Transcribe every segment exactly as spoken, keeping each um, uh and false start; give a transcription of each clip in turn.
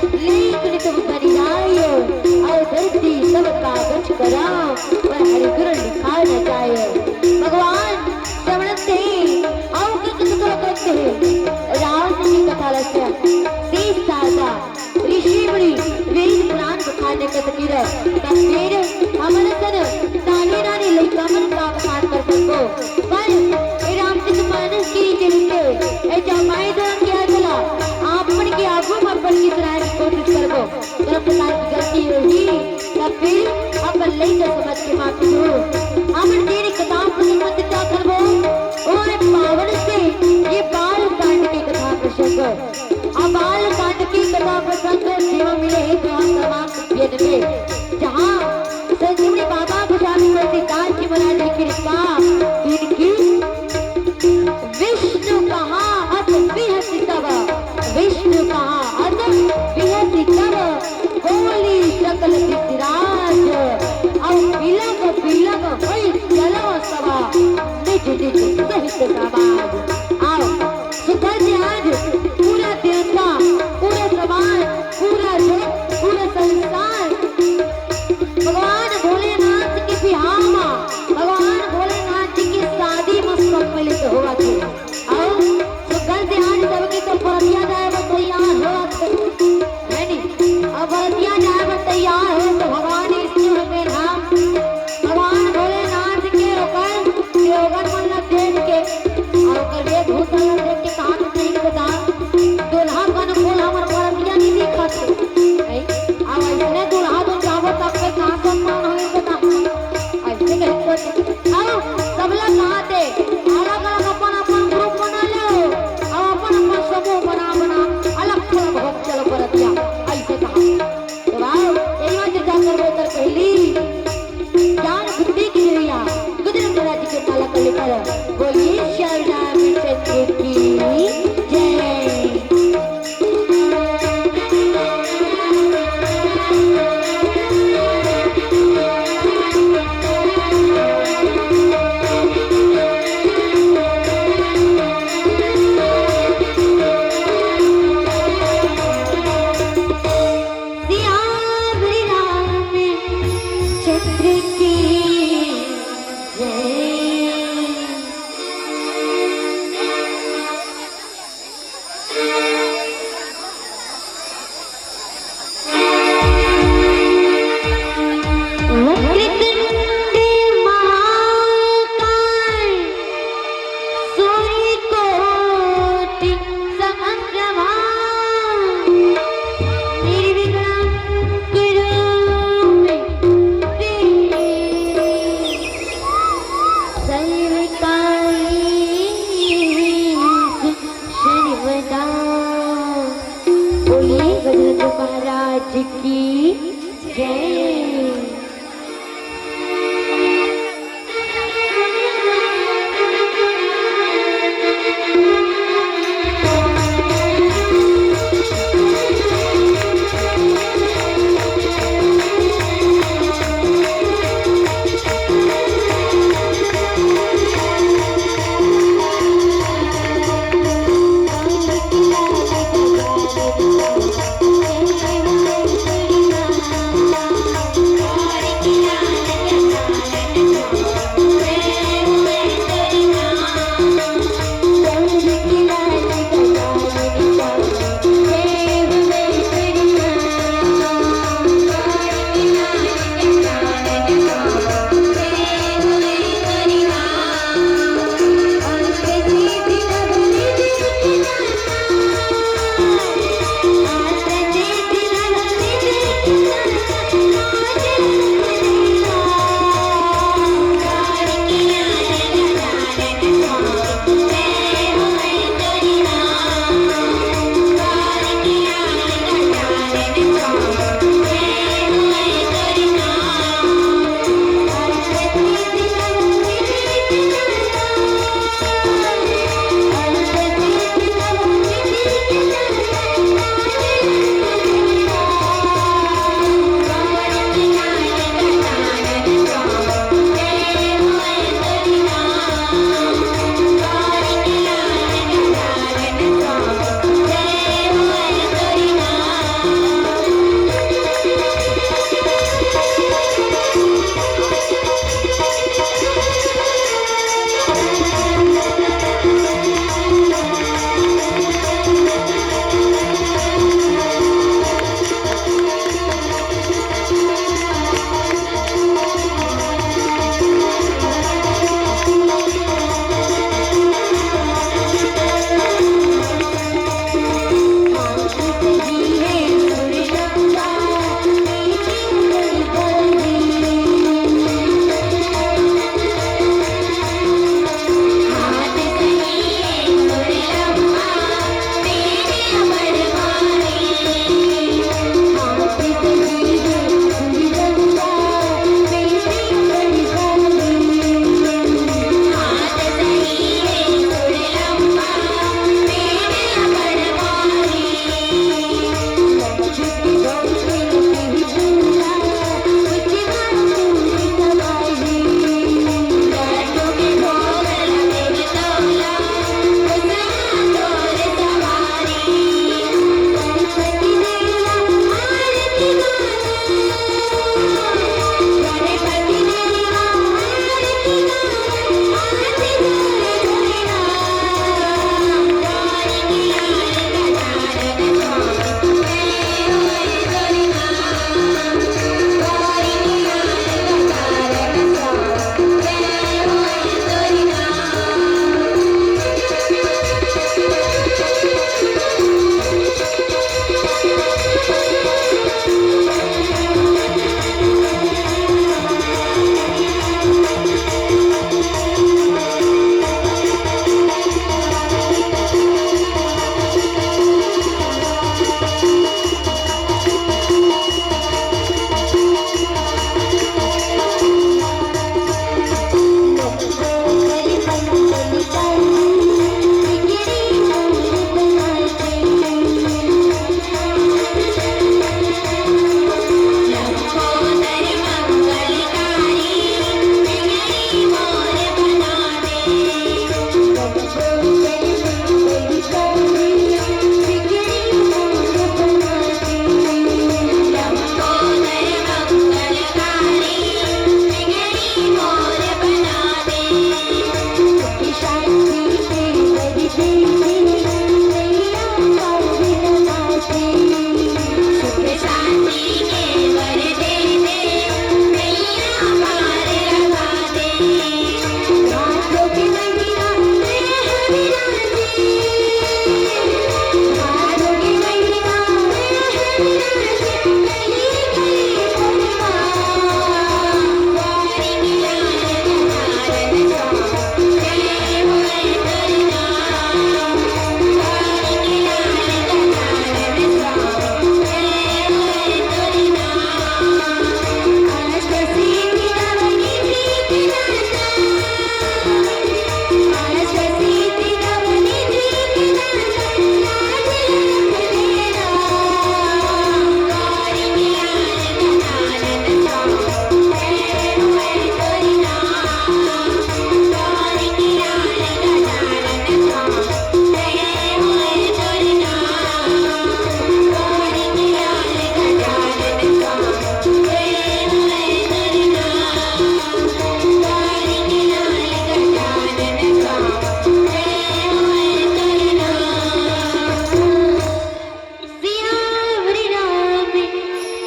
लेख नितम बनि जाय, अउ धरती तब कागज करा, पर हरि गुर लिखा न जाय। भगवान श्रवण से अउ कथन तो करते हैं, राम जी कथा रचना, शेष शारदा, ऋषि मुनि, वेद पुराण बखाने कत कीरा, तब फिर हमन सन नानी नानी लइका मन का बखान कर सकबो। पर ए रामचरित मानस के चरित्र, ए चौपाई द्वारा क्या चला, आपन के आगू म अपन की सुनाए की कोशिश करबो। कोनो प्रकार की गलती होही, तब फिर अपन लइका समझ के माफ करो। हमन जेन कथा प्रसंग चर्चा करबो, ओ ए पावन से ये बाल कांड के कथा प्रसंग। अब बाल कांड के कथा प्रसंग जेमा मिले हे तो हम तमाम अध्ययन में, जहाँ संजीवनी बाबा गोस्वामी तुलसीदास जी महाराज जी की कृपा, इनकी विष्णु कहा अस बिहसि तब, विष्णु कहा अस बिहसि तब, बोली सकल दिसराज, अउ बिलग बिलग होई चलो सवा, निज निज सहित समाज। आओ, सुखद आज पूरा देवता, पूरा समाज, पूरा जग, पूरा संसार भगवान भोलेनाथ के बिहाव म, भगवान भोलेनाथ जी के शादी म सम्मिलित होवत हे। अउ सुग्घर से आज सबके तो बरतिया जाए बर तैयार होवत हे, है नी? अउ बरतिया जाए बर तैयार हो तो भगवान विष्णु हमें धाम, भगवान भोलेनाथ के ओकर देवगन मन ला देख के, अउ ओकर वेशभूषा ला देख के कहा तो नहीं बता, दूल्हा के अनुकूल हमर बरतिया नहीं दिखत हे। नहीं? अब अइसने दूल्हा तो चाहबो तब के कहाँ सम्मान होई बता। अइसे कहे तो आओ, सबला कहा थे, अलग-अलग अपन-अपन group बना लो, अउ अपन-अपन समूह बना-बना अलग-अलग हो चलो बरतिया, अइसे कहा। तो आओ, यही बात चर्चा करबो कर पहली ज्ञान बुद्धि की नैया, गुजर महाराज के माला को लेकर बोलिए श्याम रामचंद्र की जय। सियावर रामचंद्र की जय। वक्रतुंड महाकाय सूर्यकोटि समप्रभा निर्विघ्नं कुरु मे देव सर्वकार्येषु सर्वदा। बोलिए गजानन महाराज की जय।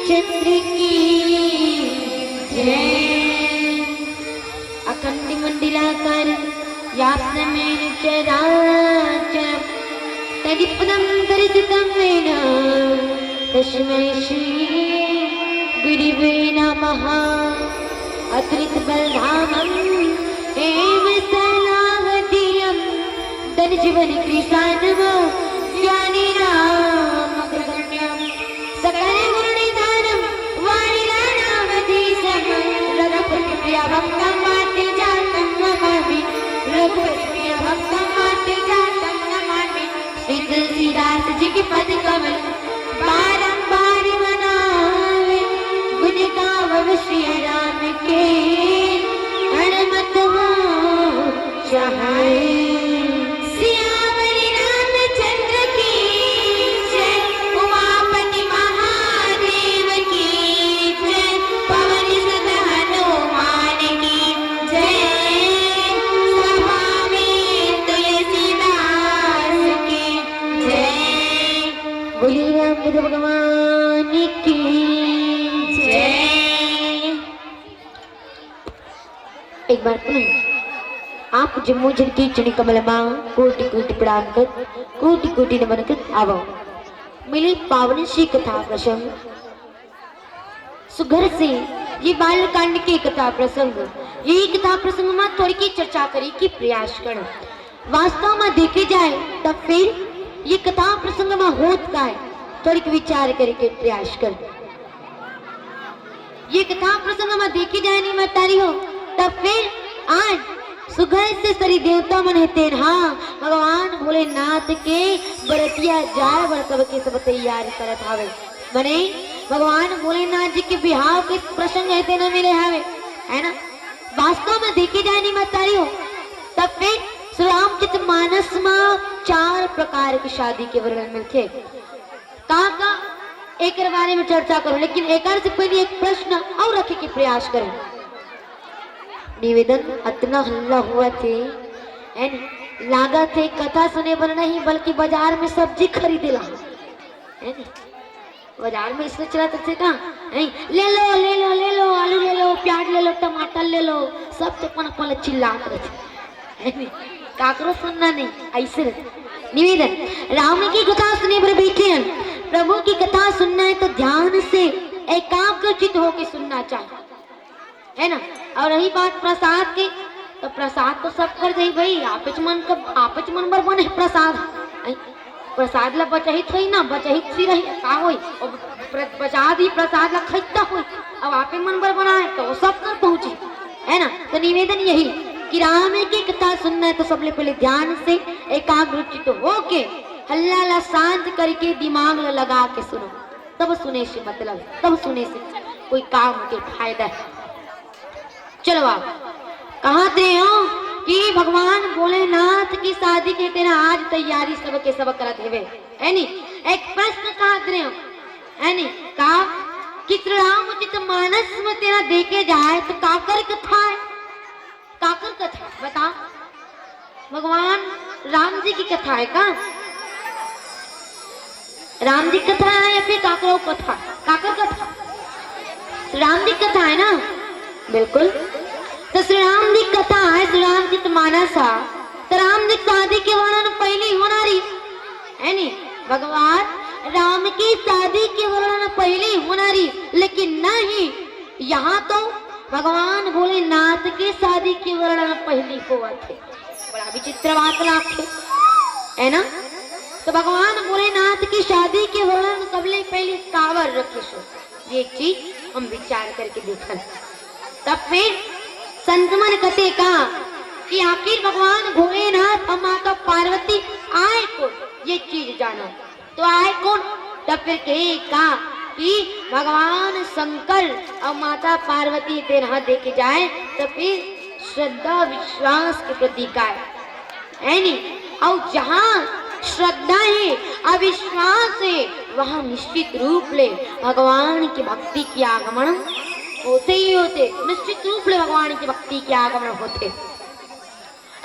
चंद्र की जय। अखंड मंडलाकार व्याप्तमेन चराचर तदिपदं दर्शितं येन तस्मै श्री गुरुवे नमः। अतुलित बलधामं हेम सलाहतीरं धन जीवन कृशानम ज्ञानी नाम अग्रगण्यम सकल गुण निधानम वाणिला नाम देशम रघुपति प्रिय भक्तम वाते जातम नमामि। रघुपति प्रिय भक्तम वाते जातम नमामि। श्री तुलसीदास जी के पद कमल बारंबार मनावे। गुण गावव श्री राम के हनुमत हो सहाय। सियावर रामचंद्र की जय। उमापति महादेव की जय। पवन सुत हनुमान की जय। सभा में तुलसीदास की जय। बोलिए रामचंद्र भगवान की जय। एक बार पुनः आप जम्मो जन के चुनी कमल माँ कोटि कोटि प्रणाम कर, कोटि कोटि नमन कर आवो। मिली पावन सी कथा प्रसंग। सुघर से ये बालकांड के कथा प्रसंग, ये कथा प्रसंग में थोड़ी की चर्चा करी की प्रयास कर। वास्तव में देखे जाए तब फिर ये कथा प्रसंग में होत का है, थोड़ी की विचार करे के प्रयास कर। ये कथा प्रसंग में देखे जाए नहीं महतारी हो, तब फिर आज सुघर से सरी देवता मन हे तेन हा भगवान भोलेनाथ के बरतिया जाए बर सबके सब तैयारी करत हावे। मने भगवान भोलेनाथ जी के बिहाव के प्रसंग हे तेन मिले हावे, है ना? वास्तव में देखे जाए नहीं महतारी हो, तब फिर श्री रामचरित मानस में चार प्रकार की शादी के वर्णन मिलथे। का का एकर बारे में चर्चा करो, लेकिन एकर से पहले एक प्रश्न और रखे के प्रयास करें। निवेदन, अतना हल्ला हुआ थे, है नी? लागत है कथा सुने बर नहीं बल्कि बाजार में सब्जी खरीदे ला, है नी? बाजार में इसने चला तो का, है? ले लो, ले लो, ले लो, आलू ले लो, प्याज ले लो, टमाटर ले लो, सब तो अपन अपन चिल्लात रहे। काकरो सुनना नहीं, ऐसे रहे। निवेदन, राम की कथा सुने पर बैठे हैं, प्रभु की कथा सुनना है तो ध्यान से एकाग्र चित्त होके सुनना चाहिए, है ना? और रही बात प्रसाद के, तो प्रसाद तो सब कर जाई भाई, आपच मन का, आपच मन बर बने प्रसाद। ऐ, प्रसाद ला बचाही थोड़ी ना, बचाही थोड़ी रही, का होई? और प्र-, प्रसाद ही प्रसाद ला खरीदता होई, अब आपे मन बर बनाए तो सब कर पहुंची, है ना? तो निवेदन यही कि राम की कथा सुनना है तो सबले पहले ध्यान से एकाग्रचित होके हल्ला ला शांत करके दिमाग ला लगा के सुनो, तब सुने से मतलब, तब सुने से कोई काम के फायदा है। चलो आप कहत रहे हो कि भगवान भोलेनाथ की शादी के तेरा आज तैयारी सबके सब करत हेवे, है नी? एक प्रश्न कहत रहे हो, है नी? का कि श्री रामचरित मानस में तेरा देखे जाए तो काकर कथा है, काकर कथा बता, भगवान राम जी की कथा है का? राम जी कथा है या फिर काकरो कथा? काकर कथा? श्री राम जी कथा है ना? बिल्कुल। तो श्री राम जी कथा है, श्री रामचरित मानस है। तो राम जी शादी के वर्णन पहले ही होना रही, है नी? भगवान राम की शादी के वर्णन पहले ही होना रही, लेकिन नहीं, यहाँ तो भगवान भोलेनाथ के शादी के वर्णन पहले हुआ थे। बड़ा विचित्र बात लागे, है ना? तो भगवान भोलेनाथ की शादी के वर्णन सबले पहले कावर रखे सो, ये चीज हम विचार करके देखन। तब फिर संत मन कथे का कि आखिर भगवान भोलेनाथ और माता पार्वती आए को, ये चीज जानो। तो आए कोन? तब फिर कहे का कि भगवान शंकर और माता पार्वती तेरह देखे जाए, तो फिर श्रद्धा विश्वास के प्रतीक आए, है नी? और जहाँ श्रद्धा है, अविश्वास है, वहाँ निश्चित रूप ले भगवान की भक्ति की आगमन होते ही होते, निश्चित रूप ले भगवान की भक्ति की आगमन होते।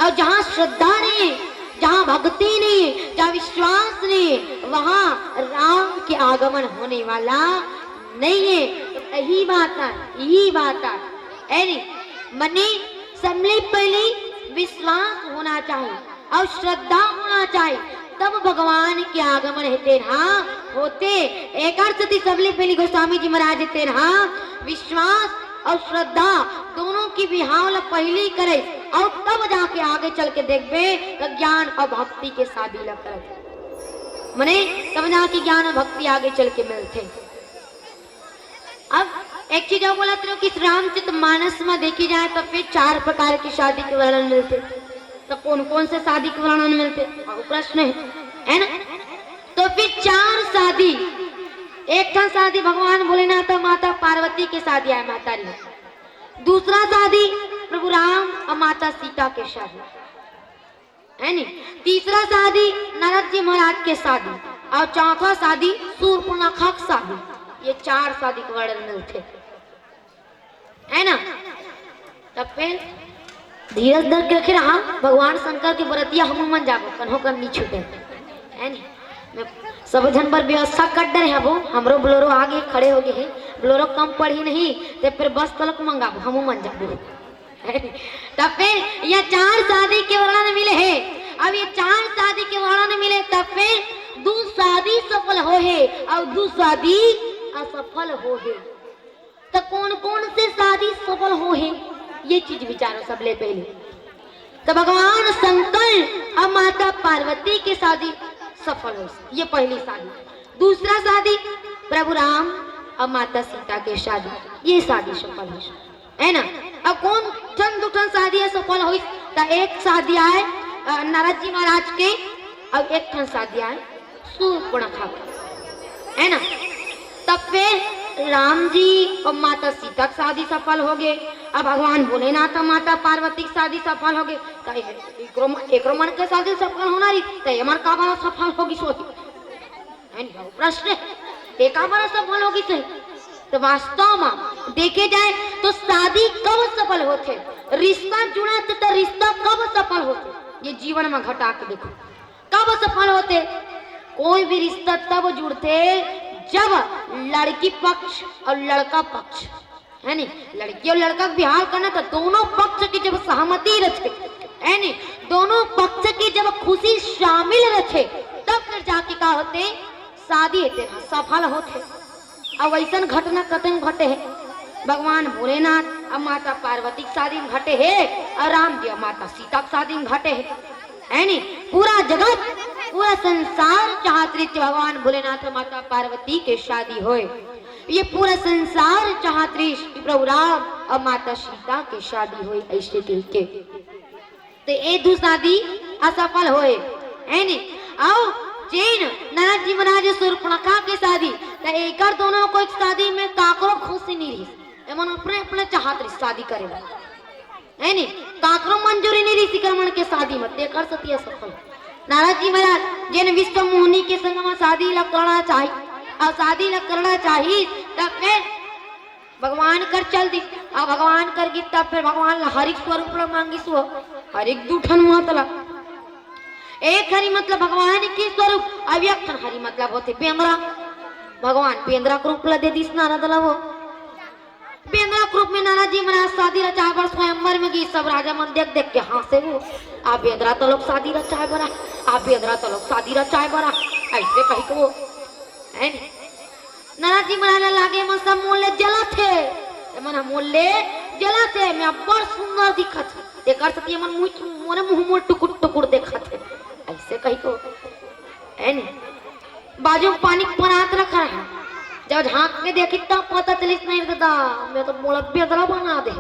और जहाँ श्रद्धा नहीं है, जहाँ भक्ति नहीं है, जहाँ विश्वास नहीं है, वहाँ राम के आगमन होने वाला नहीं है, तो यही बात है, यही बात है। है नहीं? मने सबले पहले विश्वास होना चाहिए और श्रद्धा होना चाहिए, तब भगवान के आगमन हेते ना होते। एकर सेती सबले पहले गोस्वामी जी महाराज हेते ना विश्वास और श्रद्धा दोनों की बिहाव ला पहली करे और तब जाके आगे चल के देखबे तो ज्ञान और भक्ति के शादी ला करत। मने तब जाके ज्ञान और भक्ति आगे चल के मिलथे। अब एक चीज और बोलत रहो कि रामचरित मानस में देखी जाए तो फिर चार प्रकार की शादी के वर्णन मिलथे। तो कौन कौन से शादी के वर्णन मिलथे? अब प्रश्न है, है ना? तो फिर चार शादी, एक ठन शादी भगवान भोलेनाथ और माता पार्वती के शादी आए, माता री। दूसरा शादी प्रभु राम और माता सीता के शादी, है नी? तीसरा शादी नारद जी महाराज के शादी और चौथा शादी शूर्पणखा के शादी। ये चार शादी के वर्णन मिलथे, है ना? तब फिर धीरज धर के रखे रहा, भगवान शंकर के बरतिया हमू मन जाबो, कन्हो कन नी छूटे, है नी? मैं सब झन बर व्यवस्था कर डरे हबो, हमरो बोलेरो आगे खड़े हो गए हैं, बोलेरो कम पड़ी नहीं, ते फिर बस तलक मंगाबो, हमू मन जाबो। तब फिर ये चार शादी के वर्णन मिले है। अब ये चार शादी के वर्णन मिले, तब फिर दू शादी सफल हो है और दू शादी असफल हो है। तो कौन कौन से शादी सफल हो है, ये चीज विचारो सबले पहले। तो भगवान शंकर और माता पार्वती की शादी सफल हो, ये पहली शादी। दूसरा शादी प्रभु राम और माता सीता के शादी, ये शादी सफल हो, है ना? अब कौन ठन दू ठन शादी असफल होइस? त एक शादी आए, अ, नारद जी महाराज के, और एक ठन शादी आए शूर्पणखा के, है ना? तब फिर राम जी और माता सीता के शादी सफल हो गए, अब भगवान भोलेनाथ और माता पार्वती के शादी सफल हो गए, त ए-, एकरो म-, एकरो मन के शादी सफल होना रही, त एमन का बार सफल होगी सोच? है नी? प्रश्न है, एका बार सफल होगी सही? तो वास्तव में देखे जाए तो शादी कब सफल होथे? रिश्ता जुड़थे तो रिश्ता कब सफल होथे? ये जीवन में घटा के देखो, कब सफल होथे? कोई भी रिश्ता तब जुड़थे जब लड़की पक्ष और लड़का पक्ष, है नी, लड़की और लड़का के बिहाव करना तो दोनों पक्ष की जब सहमति रखे, है नी, दोनों पक्ष की जब खुशी शामिल रखे, तब फिर जाके का होथे? शादी हे तेन सफल होथे। अब वैसन घटना कतन घटे हे, भगवान भोलेनाथ अब माता पार्वती के शादी में घटे हे और राम जी अब माता सीता के शादी में घटे हे, है नी? पूरा जगत, पूरा संसार चाहत रहिस कि भगवान भोलेनाथ और माता पार्वती के शादी होए। ये पूरा संसार चाहत रहिस कि प्रभु राम और माता सीता के शादी होए, ऐसे कह के। तो ये दू शादी असफल होए, है नी? आओ, जेन नारद जी महाराज शूर्पणखा के शादी, तो एकर दोनों को एक शादी में काकरो खुशी नहीं रही, एमन अपने अपने चाहत रही शादी करे ला, है नी? काकरो मंजूरी नहीं रही सिकरमण के शादी में, तेकर सती असफल। नारद जी महाराज जेन विश्व मोहनी के संग में शादी ला करना चाही, और शादी ला करना चाही, तब फिर भगवान कर चल दी, अब भगवान कर गिस, तब फिर भगवान ला हर एक स्वरूप ला मांगिस वो, हर एक दू ठन हुआ तला। एक हरी मतलब भगवान के स्वरूप, अब एक ठन हरी मतलब होथे बेंदरा। भगवान बेंदरा के रूप ला दे दिस नारद ला वो। बेंदरा के रूप में नारद जी महाराज शादी रचाए बर स्वयंवर में गिस, सब राजा मन देख देख के हाँसे वो। आ बेंदरा तलोक शादी रचाए बर आ, आ बेंदरा तलोक शादी रचाए बर आ, ऐसे कही के वो, है नी? नारद जी महाराज ला लागे, "एमन सब मोर ले जलत हे, एमन ह मोर ले जलत हे, मैं अब्बड़ सुंदर दिखत हे, तेकर सेती एमन मुँह, मोरे मुँह मोर टुकुर टुकुर देखत हे," ऐसे कही के, है नी? बाजू में पानी के परात रखा है, जब झांक के देखी तब पता चलिस, "नहीं दादा, मैं तो मोला बेदरा बना दे,"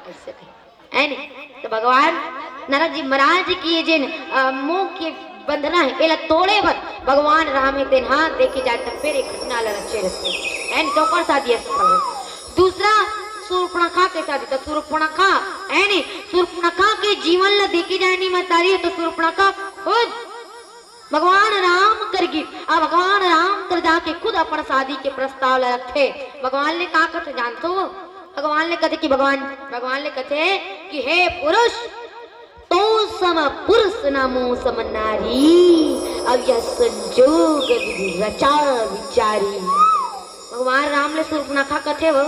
ऐसे कही। है नी? तो भगवान नारद जी महाराज की ये जेन, अ, मोह के बंधना है, एला तोड़े बर भगवान राम हे तेन हा देखे जाए तो फिर एक घटना ला रचे रचे। है नी? तो ओकर शादी असफल हो। दूसरा शूर्पणखा के शादी, तो शूर्पणखा, है नी? शूर्पणखा के जीवन ला देखे जाए नी महतारी, तो शूर्पणखा खुद भगवान राम कर गिस, अब भगवान राम कर जाके खुद अपन शादी के प्रस्ताव ला रखथे। भगवान ले का कथे जानथो? भगवान ले कथे कि भगवान, भगवान ले कथे कि हे पुरुष, "तो सम पुरुष न मो सम नारी, अब यह संजोग विधि रचा विचारी।" भगवान राम नाम ले सूर्पनखा कथे हो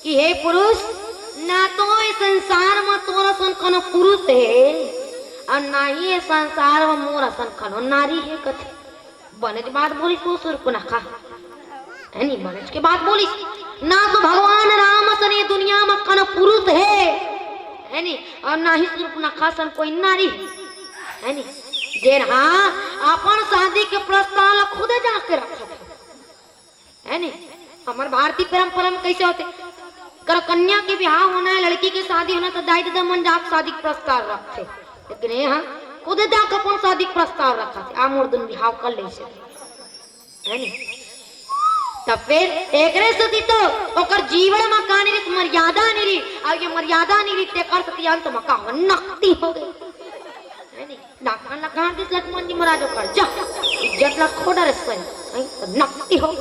कि हे पुरुष, ना तो ए संसार म तोर असन कोनो पुरुष हे, अउ ना ही ए संसार म मोर असन कोनो नारी हे कथे। बनेच बात बोलिस वो सूर्पनखा, है नी? बनेच के बात बोलिस। ना तो भगवान राम असन ए दुनिया म कोनो पुरुष हे, है नी? अउ ना ही सूर्पनखा असन कोई नारी हे, है नी? जेन हा अपन शादी के प्रस्ताव ल खुदे जाके रखत हे। है नी? हमर भारतीय परंपरा में कैसे होथे? कर कन्या के बिहाव होना हे, लड़की के शादी होना हे, त दाई ददा मन जाके शादी के प्रस्ताव रखथे। लेकिन ये हा खुद जाके अपन शादी के प्रस्ताव रखथे, आ मोर दुन बिहाव कर ले से। है नी? त फिर एकरे सेती तो ओकर जीवन म का नइ रहिस, मर्यादा नइ रहिस, अउ ये मर्यादा नइ रहिस, तेकर सेती अंत म का हो, नकती हो गे। है नी? डॉक्टर ला कहा कि लक्ष्मण जी महाराज ओकर जा, इज्जत ला खो डरे सही, नहीं तो नकती हो।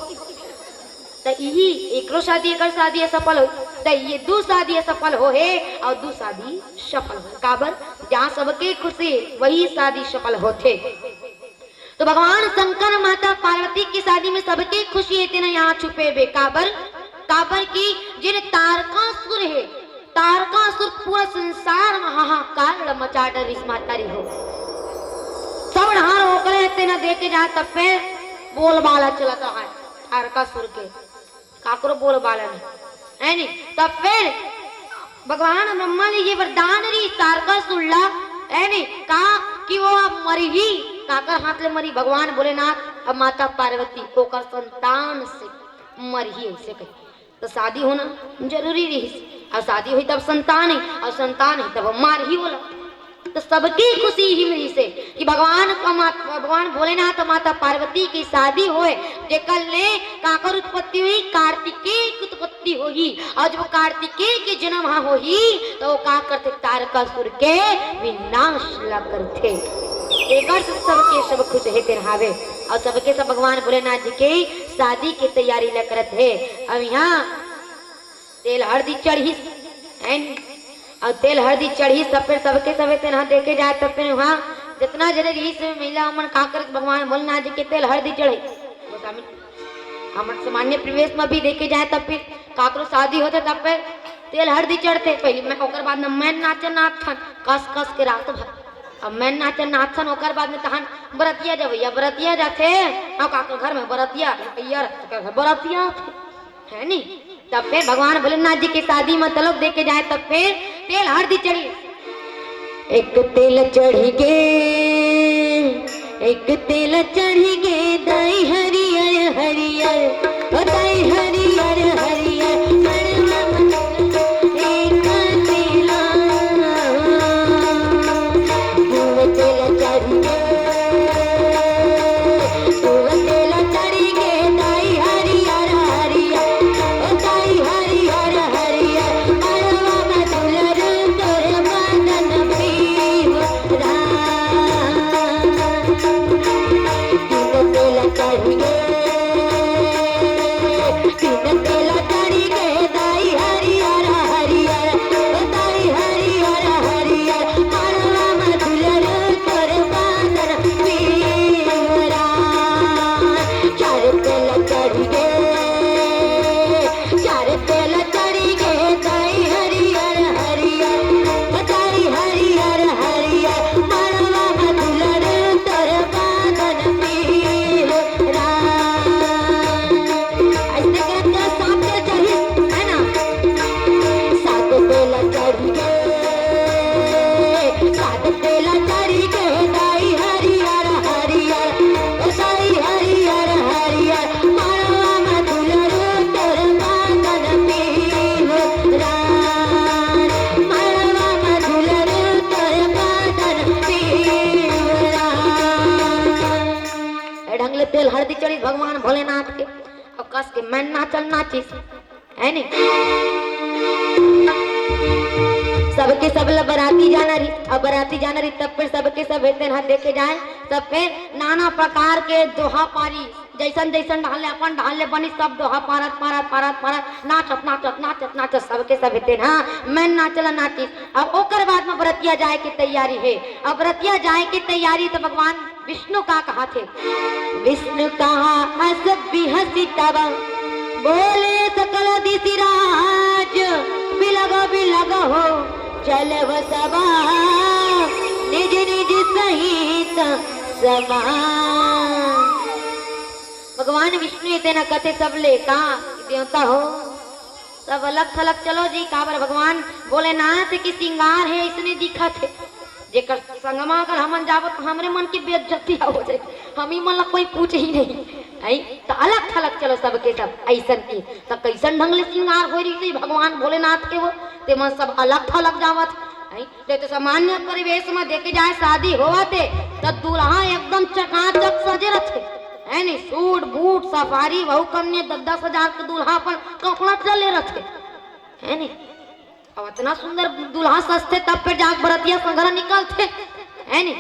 त इही एकरो शादी, एकर शादी असफल हो, त ये दू शादी असफल हो हे अउ दू शादी सफल हो। काबर? जहाँ सबके खुशी, वही शादी सफल होथे। तो भगवान शंकर माता पार्वती की शादी में सबके खुशी हे, तेना यहाँ छुपे बे। काबर? काबर कि जेन तारकासुर हे, तारकासुर पूरा संसार म हाहाकार ल मचा डरिस माता री हो। सब डहार ओकरे हे, तेना देखे जाए तब पे बोलबाला चलत हे तारकासुर के, काकरो बोलबाला नहीं, है नी? तब फिर भगवान ब्रह्मा ले ये वरदान रहिस तारकासुर ला, है नी? का कि वो अब मरही, काकर हाथ ले मरही? भगवान भोलेनाथ अउ माता पार्वती ओकर संतान से मरही, ऐसे कही। तो शादी होना जरूरी रहिस, अउ शादी होही तब संतान हे, अउ संतान हे तब मारही ओला। तो सबके खुशी इही में रहिस हे कि भगवान का मात-, भगवान भोलेनाथ अउ माता पार्वती की शादी होय, जेकर ले काकर उत्पत्ति होही? कार्तिकेय की उत्पत्ति होही। अउ जब कार्तिकेय के जन्म हा होही, तो वो का करथे? तारकासुर के विनाश ला करथे। एकर से सबके सब खुश हे तेन हावे, अउ सबके सब भगवान भोलेनाथ जी के शादी के तैयारी ला करत हे। अब यहाँ तेल हरदी चढ़िस, है नी? अउ तेल हरदी चढ़िस, तब फिर सबके सबे तेन हा देखे जाए, तब फिर वहाँ जितना जने रहिस हे महिला, ओमन का करत, भगवान भोलेनाथ जी के तेल हरदी चढ़े। वो सामने हमर सामान्य परिवेश में भी देखे जाए, तब फिर काकरो शादी होथे, तब फिर तेल हरदी चढ़थे। पहली मैं, ओकर बाद में मैं नाचे नाचथन कस कस के रात भर। अब मैं नाचे नाचथन, ओकर बाद में तहन बरतिया जब भैया बरतिया जाथे, अउ काकर घर में बरतिया, भैया रहथे, ओकर घर बरतिया आथे। है नी? तब फिर भगवान भोलेनाथ जी के शादी में तलोक देखे जाए, तब फिर तेल हरदी चढ़ी। एक तेल चढ़ी गे, एक तेल चढ़ी गे, दाई हरियर हरियर, ओ दाई हरियर हरियर, मड़वा में एक तेला, दू तेल चढ़ी गे, दू तेल चढ़ी गे, दाई हरियर हरियर, ओ दाई हरियर हरियर, मड़वा में दुलर तोर बदन पीवरा। तीन तेल चढ़िए, तीन तेल चढ़िए, दाई हरियर हरियर, ओ दाई हरियर हरियर, मड़वा में दुलर तोर बदन पीवरा। चार तेल चढ़िए, चार तेल चढ़िए, दाई हरियर हरियर, दाई हरियर हरियर, मड़वा में दुलर तोर बदन पीवरा। ऐसे करके सात तेल चढ़ी, है ना? सात तेल चढ़िए, सात तेल चढ़िए, दाई हरियर हरियर, ओ दाई हरियर हरियर, मड़वा में दुलर तोर बदन पीवरा, मड़वा में दुलर तोर बदन पीवरा। ए ढंग ले तेल हरदी चढ़ी भगवान भोलेनाथ के, अउ कस के मैं नाचन नाचिस, है नी? सबके सब ला बराती जाना रही, अउ बराती जाना रही, तब फिर सबके सब हे तेन हा देखे जाए, तब फिर नाना प्रकार के दोहा पारी, जैसन जैसन ढाल ले, अपन ढाल ले बनी, सब दोहा पारत, पारत, पारत, पारत, नाचत, नाचत, नाचत, नाचत, सबके सब हे तेन हा मैं नाचला नाचिस। अब ओकर बाद में बरतिया जाए के तैयारी हे, अब बरतिया जाए के तैयारी तो भगवान विष्णु का कहा थे, विष्णु कहा हस बिहसी तब बोले सकल दिसि राज बिलग बिलग हो, चलव सवा निज निज सहित समान। भगवान विष्णु ए तेन कथे सबले का देवता हो, सब अलग थलग चलो जी, काबर भगवान भोलेनाथ के श्रृंगार हे, अइसने दिखत हे। जेकर संगमा अगर हमन जाबो त हमरे मन के बेइज्जती हो जाए, हम ही मन ला कोई पूछ ही नहीं। आई त अलग थलग चलो सबके सब अइसन की, त कइसन ढंग ले श्रृंगार होय रहिस भगवान भोलेनाथ के वो, ते मन सब अलग थलग जावत। आई ते तो सामान्य परिवेश में देखे जाए शादी होवत हे, त दूल्हा एकदम चकाचक सजे रथे, है नी, सूट बूट सफारी, वहू कम ने दस दस हजार के दूल्हा अपन कपड़ा चले रथे, है नी। अब अतना सुंदर दूल्हा सजथे तब फिर जाके बरतिया संघरा निकलथे, है नी।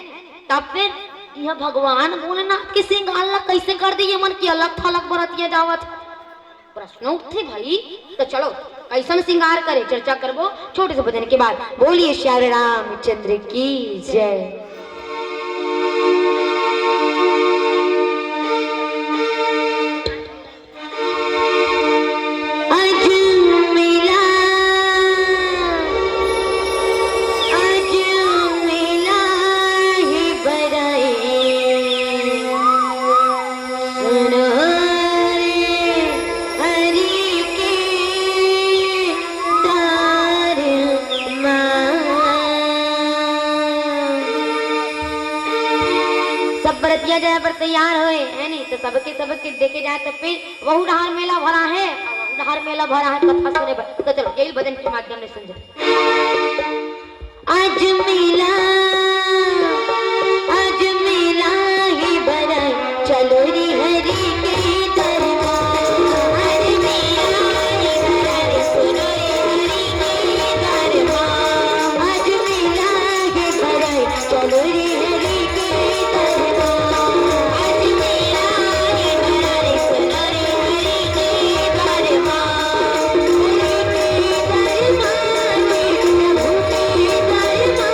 तब फिर यह भगवान भोलेनाथ के श्रृंगार ला कइसे कर दी ये मन की अलग थलग बरतिया जावत। प्रश्न उठथे भाई, त चलो अइसन श्रृंगार करे, चर्चा करबो छोटे से भजन के बाद। बोलिए श्याम रामचंद्र की जय। अज मिला, अज मिला हे बरई, सुनो रे हरि के दरबार। सब बरतिया जाए बर तैयार होए, है नी? त सबके, सबके देखे जाए त फिर वहू डहार मेला भरा हे, वहू डहार मेला भरा हे, कथा सुने बर। त चलो, यही भजन के माध्यम ले समझो। आज मिला, आज मिला हे बरई, चलो रे हरि के दरबार। आज मिला हे बरई, सुनो रे हरि के दरबार। आज मिला हे बरई, चलो रे हरि के दरबार। आज मिला हे बरई, सुनो रे हरि के दरबार। हरि के दरबार में प्रभु के दरबार।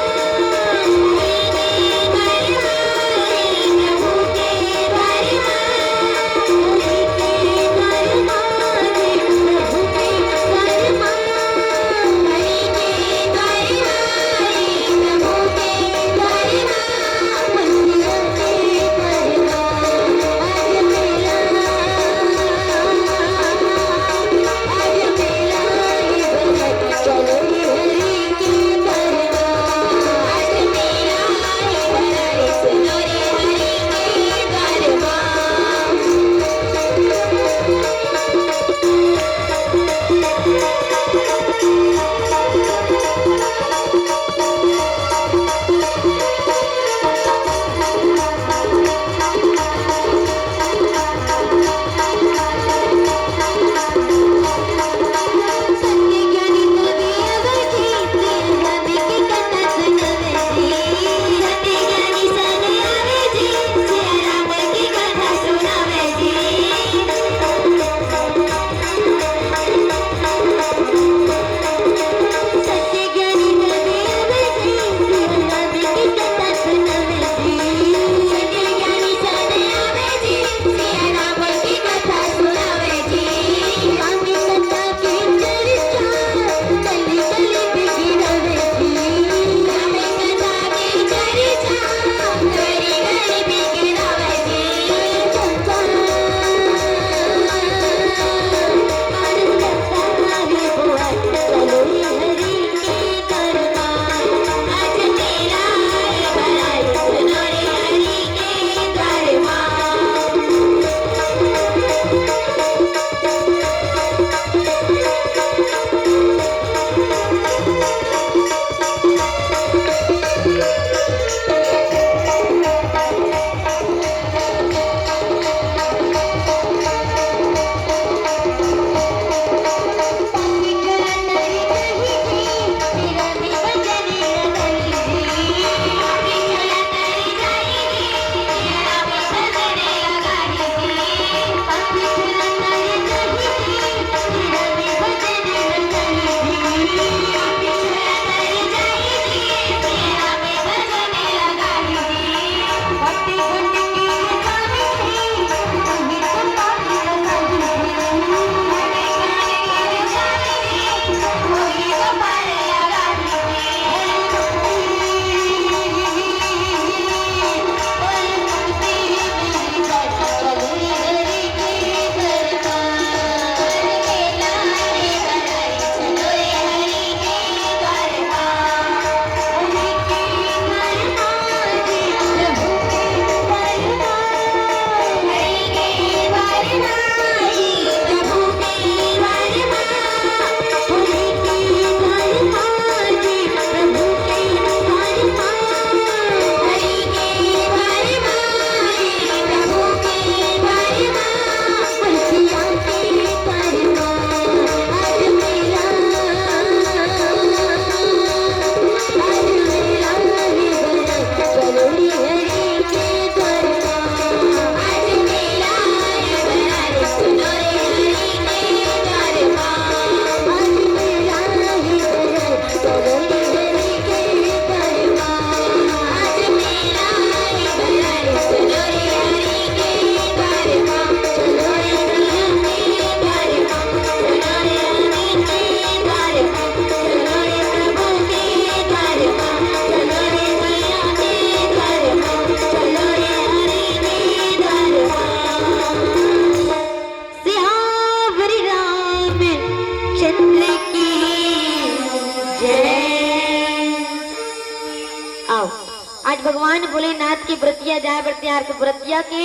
भगवान भोलेनाथ के बरतिया जाए बर तैयार, तो बरतिया के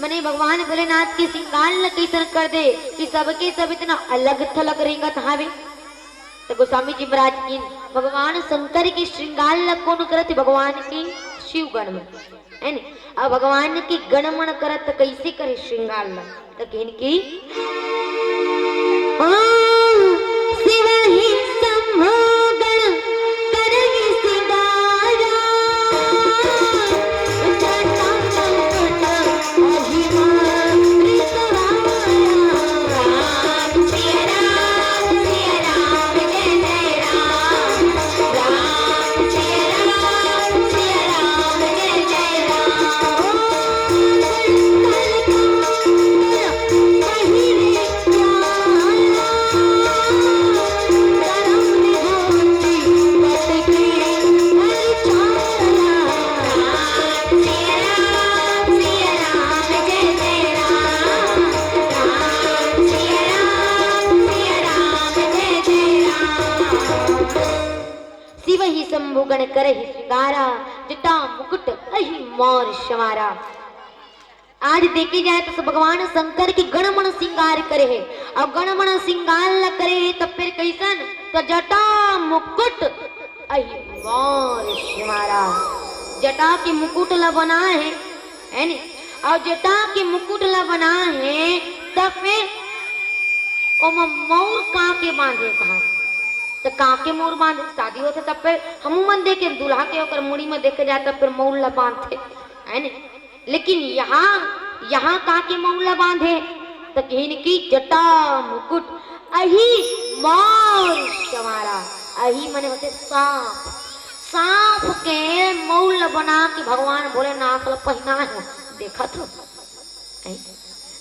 मने भगवान भोलेनाथ के श्रृंगार ल कइसन कर दे कि सबके सब इतना अलग थलग रेंगत हावे। तो गोस्वामी जी महाराज की भगवान शंकर के श्रृंगार ल कोन करत? भगवान के शिव गण मन, है नी? अब भगवान के गण मन करत त कइसे करे श्रृंगार ल? त किहिन कि ओम शिव ही शंभु गण करहि सिंगारा। शिव ही शंभु गण करहि सिंगारा, जटा मुकुट अहि मौर संवारा। आज देखे जाए तो भगवान शंकर के गण मन श्रृंगार करे हे, अउ गण मन श्रृंगार ल करे हे, तब फिर कइसन? तो जटा मुकुट अहि मौर संवारा। जटा के मुकुट ल बनाए हे, है नी? अउ जटा के मुकुट ल बनाए हे, तब फिर ओमा मौर काके बांधे कहा, तो काके मौर बांधे, शादी होथे तब फिर हमू मन देखे दूल्हा के ओकर मुड़ी में देखे जाए, तब फिर मौर ल बांधथे, है नी? लेकिन यहाँ, यहाँ काके मौर ल बांधे? त किहिन कि जटा मुकुट अहि मौर संवारा। अहि मने होथे सांप। सांप के मौर ल बना के भगवान भोलेनाथ ल पहिनाए हो। देखत हो? हैं?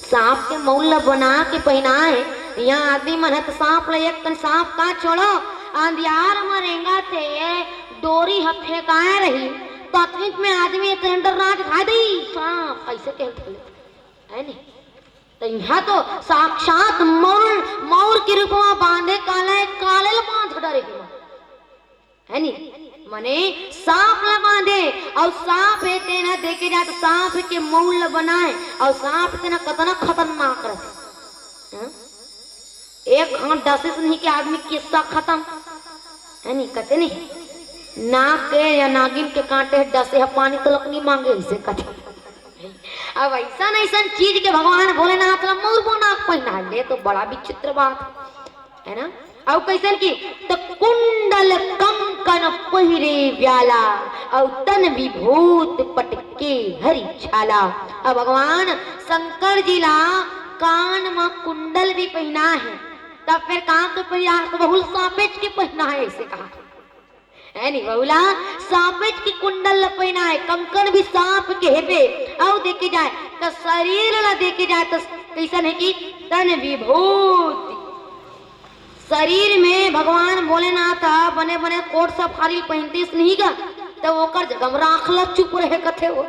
सांप के मौर ल बना के पहिनाए हे। यहाँ आदमी मन ह त सांप ल एक कन सांप का छोड़ो, अंधियार म रेंगत हे, डोरी ह फेंकाए रही, ततनिक में आदमी सिलेंडर ना दिखाई दे, सांप अइसे कह बोले, है नी? त इहाँ तो साक्षात मौर, मौर के रूप म बांधे काला हे, काले ल बांध डरे हे, है नी? मने सांप ल बांधे, अउ सांप हे तेन ह देखे जाए त सांप के मौर ल बनाए, अउ सांप तेन ह कतना खतरनाक रथे, हैं? एक घांट डसे से नहीं के आदमी किस्सा खतम, है नी? कथे नहीं, नाग के या नागिन के कांटे ह डसे ह पानी तलक नहीं मांगे, अइसे कथे। अब अइसन अइसन चीज के भगवान भोलेनाथ ल मौर बना के पहिनाए, ले तो बड़ा विचित्र बात, है ना? अउ कइसन कि त कुंडल कंकन पहिरे व्याला, अउ तन विभूत पटके हरि छाला। अब भगवान शंकर जी ला कान म कुंडल भी पहिनाए हे, तब फिर कान तो पहिरा, तो बहुल सांपेच के पहिनाए हे, अइसे कहा, है नी? बहुला सांपेच के कुंडल ल पहिनाए हे, कंकन भी सांप के हेबे, अउ देखे जाए त शरीर ल देखे जाए त कइसन हे कि तन विभूति, शरीर में भगवान भोलेनाथ ह बने बने कोट सफारी पहिनतिस नहीं गा, त ओकर जगह म राख ल चुप रहे कथे वो।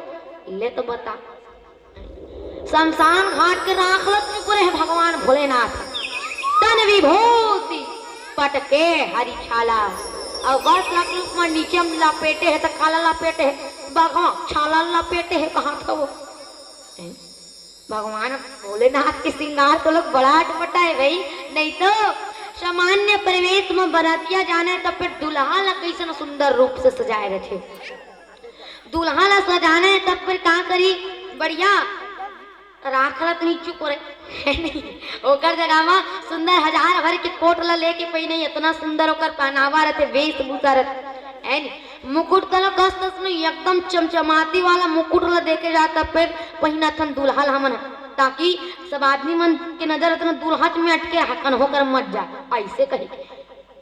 ले तो बता, शमशान घाट के राख ल चुप रहे भगवान भोलेनाथ। तन विभूति पटके हरि छाला, अउ बस लकलुक म नीचे म लपेटे हे त काला लपेटे हे, बघवा छाला लपेटे हे, कहा था वो। भगवान भोलेनाथ के श्रृंगार तो लोग बड़ा अटपटा हे भाई, नहीं तो सामान्य परिवेश में बरातिया जाने तब फिर दूल्हा ला कैसन सुंदर रूप से सजाए रखे। दूल्हा ला सजाने तब फिर का करी, बढ़िया राख ला तो नहीं चुप रहे, है नहीं? ओकर जगह में सुंदर हजार भर के कोट ला लेके पहिने, इतना सुंदर ओकर पहनावा रहते, वेशभूषा रहते, है नहीं? मुकुट तलो कस तस नहीं, एकदम चमचमाती वाला मुकुट ला देखे जाता, फिर पहिना थन दूल्हा ला हमन ह, ताकि सब आदमी मन के नजर अतना दूल्हा में अटके रहा, कन होकर मत जा, ऐसे कहे के,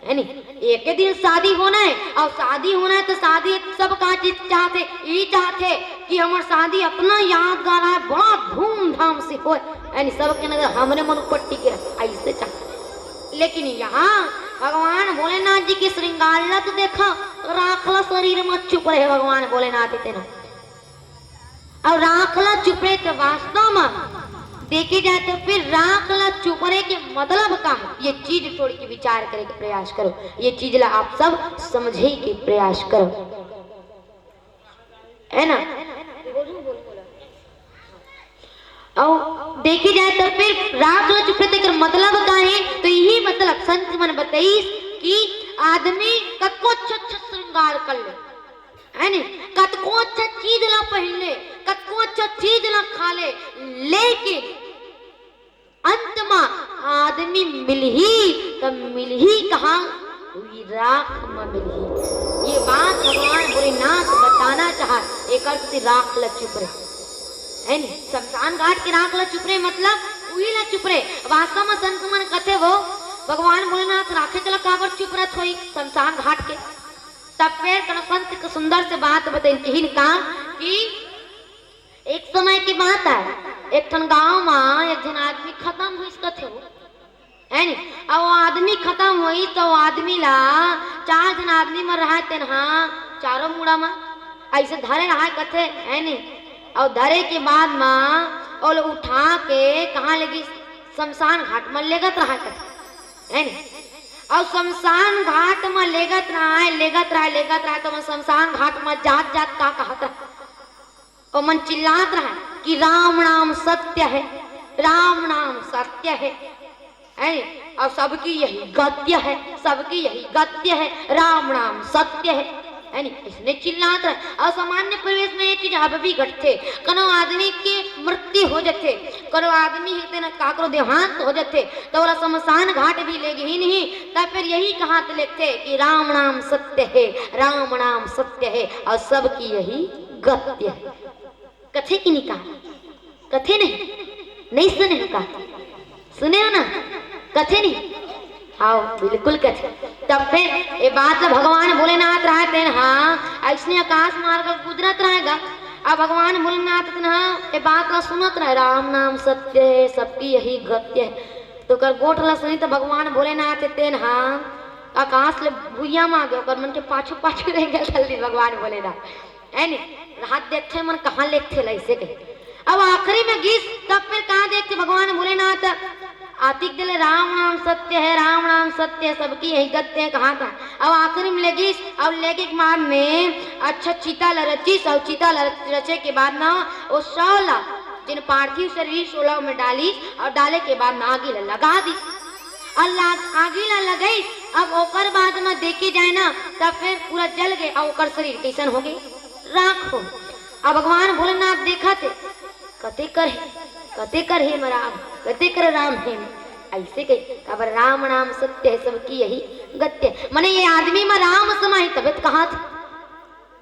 है नी? एके दिन शादी होना है, और शादी होना है तो शादी सब का चीज चाहते, ई चाहते कि हमर शादी अतना यादगार है, बड़ा धूमधाम से होए, है नी? सबके नजर हमरे मन ऊपर टिके रहे, ऐसे चाहते। लेकिन यहाँ भगवान भोलेनाथ जी के श्रृंगार ला तो देखा, राख ला शरीर में चुप रहे भगवान भोलेनाथ इतना। और राख ला चुप रहे तो वास्तव में देखे जाए तो फिर राख ला चुप रहे के मतलब का है? ये चीज थोड़ी के विचार करे के प्रयास करो, ये चीज ला आप सब समझे के प्रयास करो। है ना? अउ देखे जाए तो फिर राख ल चुपरे तेकर मतलब का हे? तो यही मतलब संत मन बताइस कि आदमी कतको अच्छा अच्छा श्रृंगार कर ले, है नी, कतको अच्छा चीज ला पहन ले, कतको अच्छा चीज ला खा ले, लेकिन अंत मा आदमी मिलही त मिलही कहाँ? उही राख म मिलही। ये बात भगवान भोलेनाथ बताना चाहत, एकर सेती राख ल चुपरे, है नी? शमशान घाट के राख ल चुपरे मतलब उही ल चुपरे। वास्तव म संत मन कथे वो, भगवान भोलेनाथ राखे ला काबर चुपरत होही शमशान घाट के? तब फिर कोनो संत के सुंदर से बात बताइन, किहिन का कि एक समय की बात आय, एक ठन गांव म एक झन आदमी खतम होइस कथे वो, है नी? अउ वो आदमी खतम होइस त वो आदमी ला चार झन आदमी मन रहय, तेन ह चारों मुड़ा म अइसे धरे रहय कथे, है नी? अउ धरे के बाद म ओला उठा के कहाँ लेगिस? शमशान घाट म लेगत रहय कथे, है नी? अउ शमशान घाट म लेगत रहय, लेगत रहय, लेगत रहय, त ओमन शमशान घाट म जात जात का कहत रहय? ओमन चिल्लात रहय कि राम नाम सत्य है, राम नाम सत्य है, है नी? अउ सबकी यही गत्य है, सबकी यही गत्य है, राम नाम सत्य है, है नी? अइसने चिल्लात रहय। अउ सामान्य परिवेश म ये चीज अब भी घटथे, कोनो आदमी के मृत्यु हो जथे, कोनो आदमी हे तेन काकरो देहांत हो जथे, त ओला शमशान घाट भी लेगही नहीं, त फिर यही कहात लेगथे कि राम नाम सत्य है, राम नाम सत्य है, अउ सबकी यही गत्य है। कथे कि नहीं कहा? कथे नहीं? नहीं सुने हो का? सुने हो ना? कथे नहीं? हाँ, बिल्कुल कथे। तब फिर ये बात ला भगवान भोलेनाथ रहय तेन ह, अइसने आकाश मार्ग गुजरत रहय गा। अब भगवान भोलेनाथ तेन ह ये बात ला सुनत रहय, राम नाम सत्य है, सबकी यही गत्य है। त ओकर गोठ ला सुनिस त भगवान भोलेनाथ तेन ह आकाश ले भुइयां म आगे, ओकर मन के पाछू पाछू रह गे जल्दी भगवान भोलेनाथ। है नी? रात देखथे मन कहाँ लेगथे ला, अइसे कहे। अब आखिरी म गिस, तब फिर कहाँ देखथे भगवान भोलेनाथ? अतिक देर ले राम नाम सत्य है, राम नाम सत्य है, सबकी यही गत्य है कहात रहय। अब आखिरी म लेगिस, अउ लेगे के बाद म अच्छा चिता ला रचिस, अउ चिता ला रचे के बाद म ओ शव ला, जेन पार्थिव शरीर हे ओला ओमे डालिस, अउ डाले के बाद म आगी ला लगा दिस। अउ ला-, आगी ला लगइस, अब ओकर बाद म देखे जाए ना, त फिर पूरा जल गे, अउ ओकर शरीर कइसन हो गे? राख हो। अब भगवान भोलेनाथ देखत हे, कते कर हे, कते कर हे म राम, कते कर राम हे। अइसे कहे, काबर राम नाम सत्य है, सबकी यही गत्य है। मने ये आदमी म राम समाही, तभे त कहात हे,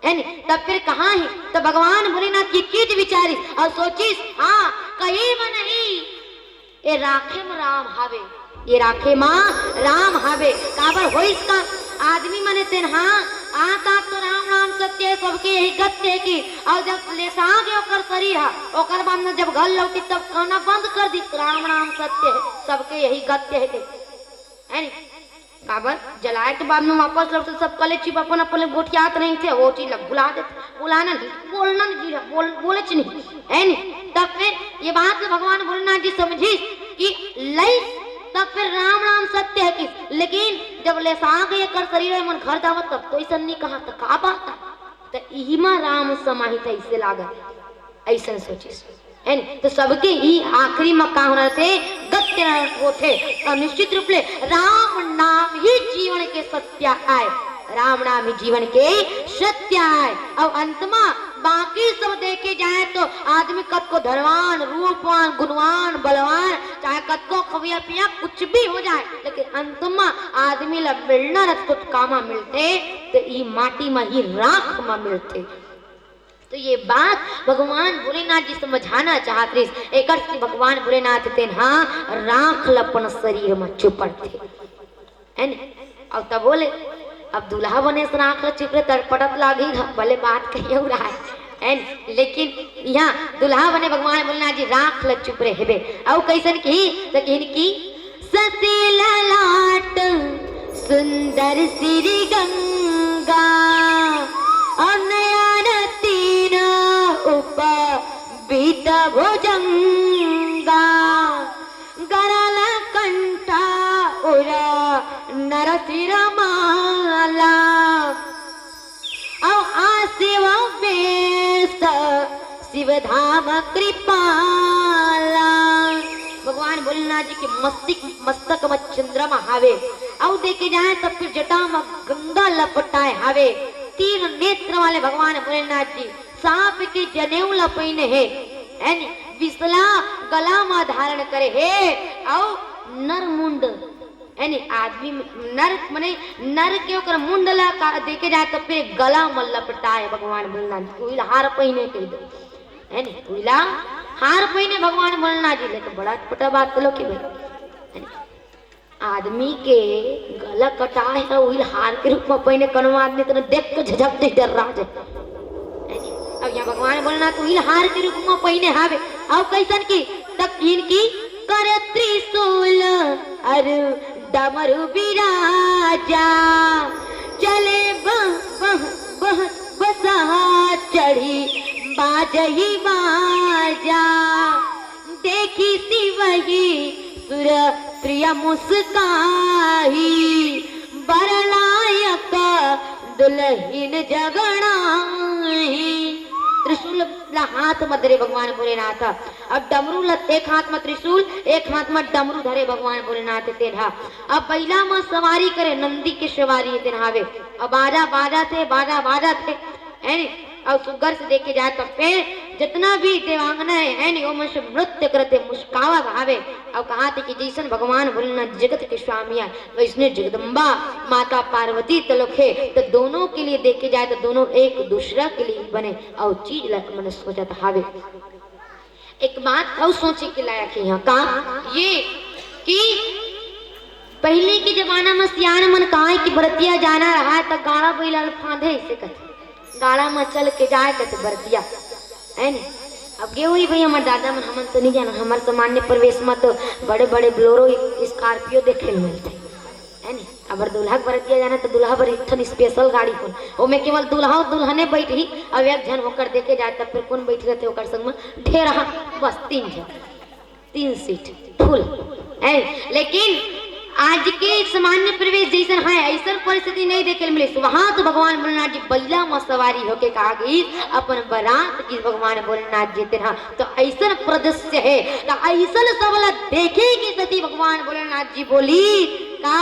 है नी? तब फिर कहाँ हे? त भगवान भोलेनाथ ये चीज विचारिस अउ सोचिस, हाँ, कहीं म नहीं, ये राखे म राम हावे, ये राखे म राम हावे। काबर होइस का? आदमी मने तेन ह, आत आत तो राम नाम सत्य है, सबकी यही गत्य है कि, अउ जब लेसा गे ओकर शरीर ह, ओकर बाद म जब घर लौटिस तब कहना बंद कर दिस, राम नाम सत्य है, सबके यही गत्य है, है नी? काबर जलाए के बाद म वापस लौटथे, सब कलेचुप अपन अपन ले गोठियात रहिथे, वो चीज ला भुला देथे, भुलाना नहीं, बोलना नहीं, बोल, बोलेच नहीं, है नी? तब फिर ये बात ल भगवान भोलेनाथ जी समझिस कि लइस, तब फिर राम नाम सत्य है किस, लेकिन जब लेसा गे एकर शरीर, मन घर जावत तब तो अइसन नहीं कहा, त का बात है? त इही म राम समाहित हे, अइसे लागत, अइसन सोचिस। है नी? त सबके ही आखिरी म का होना रहिथे? गत्य होथे। अउ निश्चित रूप ले राम नाम ही जीवन के सत्य आय, राम नाम ही जीवन के सत्य आय। अउ अंत म बाकी सब देखे जाए तो आदमी कतको धनवान, रूपवान, गुणवान, बलवान, चाहे कतको खवइया पिया कुछ भी हो जाए, लेकिन अंत म आदमी ला मिलना रहिथे त कामा मिलथे, त ई माटी म ही राख म मिलथे। तो ये बात भगवान भोलेनाथ जी समझाना चाहत रहिस। एकर से भगवान भोलेनाथ तेन ह राख ल अपन शरीर म चुपड़थे, है न? अउ तब बोले, अब दूल्हा बने से राख ल चुपरे, तड़पड़त लागी, भले बात कही अउ रहा है, है न? लेकिन यहाँ दूल्हा बने भगवान भोलेनाथ जी राख ल चुपरे हेबे। अउ कइसन कही, त कहिन कि ससी ललाट सुंदर सिरी गंगा, अउ नयन तीन उपबीत भुजंगा। गरल कंठ उर नर सिर माला, अउ आसिव बेल धाम कृपाला। भगवान भोलेनाथ जी के मस्तिक, मस्तक म चंद्रमा हावे, अउ देखे जाए त फिर जटा म गंगा लपटाए हावे। तीन नेत्र वाले भगवान भोलेनाथ जी सांप के जनेऊ ल पहिने हे, यानी बिसला गला म धारण करे हे, अउ नर मुंड, यानी आदमी नर, मने नर के ओकर मुंड ला का देखे जाए त फिर गला म लपटाए भगवान भोलेनाथ जी, उही ल हार पहिने कहि दो। है नी? उइला हार पहिने भगवान भोलेनाथ जी ले, तो बड़ा अटपटा बात बोलो कि भाई, है नी? आदमी के गला कटा है, उइला हार के रूप में पहिने, कनो आदमी तने देख के झझक दे, डर रहा है, है नी? अब यहाँ भगवान भोलेनाथ उइला हार के रूप में पहिने हावे, अब कैसन की तब इनकी कर त्रिशूल अरु डमरू बिराजा, चले बह बह बह बसहा चढ़ी बाजही बाजा। देखी शिवही सुर प्रिय मुस्काही, बरलायक दुलहिन जगणाही। त्रिशूल ला हाथ म धरे भगवान भोलेनाथ, अब डमरू ल एक हाथ म त्रिशूल, एक हाथ म डमरू धरे भगवान भोलेनाथ तेन हा। अब बइला म सवारी करे, नंदी के सवारी तेन हावे। अब बाजा बाजत हे, बाजा बाजत हे, है नी? अउ सुग्घर से देखे जाए त फेर जतना भी देवांगना हे, है नी, ओमन सब नृत्य करत हे, मुस्कावत हावे। अउ कहाथे कि जइसन भगवान भोलेनाथ जगत के स्वामी आय, वइसने जगदम्बा माता पार्वती तलोक हे। त दोनों के लिए देखे जाए त दोनों एक दूसरा के लिए ही बने, अउ चीज ला मन सोचत हावे। एक बात अउ सोचे के लायक हे यहाँ का, ये कि पहिली के जमाना म सियान मन काय कि बरतिया जाना रहय त गाड़ा बइला ल फांदे, अइसे कथे, गाड़ा म चल के जाय कथे बरतिया, है नी? अब गे होही भई हमर दादा मन, हमन तो नइ जानन, हमर सामान्य प्रवेश म तो बड़े-बड़े Bolero, Scorpio देखे ल मिलथे। है नी? अबर दूल्हा के बरतिया जाना त दूल्हा बर एक ठन special गाड़ी होही, ओमे केवल दूल्हा अउ दुल्हने बइठही, अउ एक झन ओकर देखे जाए त फेर कोन बइठे रहिथे ओकर संग म? ढेरहा, बस तीन झन, तीन seat full, है नी? लेकिन आज के सामान्य प्रवेश जइसन है, अइसन परिस्थिति नइ देखे ल मिलिस। वहां तो भगवान भोलेनाथ जी बइला म सवारी होके का गिस, अपन बरात गिस भगवान भोलेनाथ जी तेन हा। तो अइसन प्रदृश्य हे, तो अइसन सब ला देखे के सेती भगवान भोलेनाथ जी बोलिस का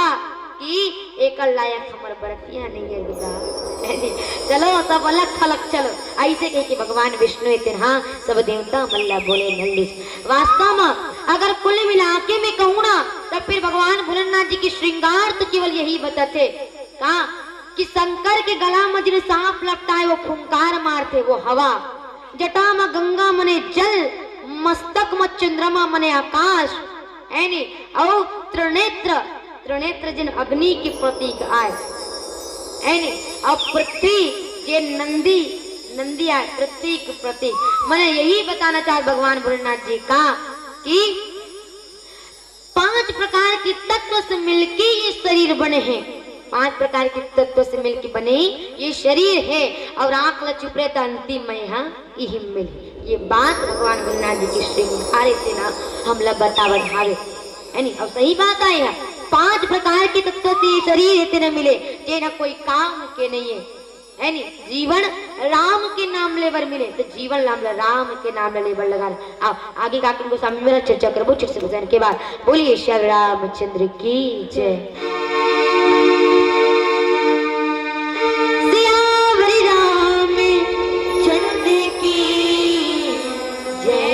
कि एकर लायक हमर बरतिया नइ हे बेटा। चलो सब अलग थलग चलो, अइसे कहिके भगवान विष्णु तेन हा सब देवता मन ला बोले नंदिस। वास्तव म अगर कुल मिला के मैं कहूं ना, त फिर भगवान भोलेनाथ जी के श्रृंगार तो केवल यही बताथे का कि शंकर के गला म जेन सांप लपटाय, वो खूंखार मारथे, वो हवा, जटा म गंगा मने जल, मस्तक म चंद्रमा मने आकाश, है नी? अउ त्रिनेत्र, त्रिनेत्र जेन अग्नि के प्रतीक आय, है नी? अउ पृथ्वी जेन नंदी, नंदी आय, पृथ्वी के प्रतीक। मने यही बताना चाहत भगवान भोलेनाथ जी का कि पांच प्रकार के तत्व से मिलके ये शरीर बने हे। पांच प्रकार के तत्व से मिलके बने ये शरीर हे। अउ आंख ल चुपरे त अंतिम में हा इही मिलही। ये बात भगवान भोलेनाथ जी के श्रृंगार तेन हा हमला बतावत हावे, है नी? अउ सही बात आय हे, पांच प्रकार के तत्व से ये शरीर तेन हा मिले, जेन हा कोई काम के नइ हे। है नी? जीवन राम के नाम ले बर मिले, त जीवन ला हमला राम के नाम ले बर लगा। अब आगे का कुन गोस्वामी मेर चर्चा करबो, छोटे से भजन के बाद। बोलिए श्री रामचंद्र की जय। सियावर रामचंद्र की जय।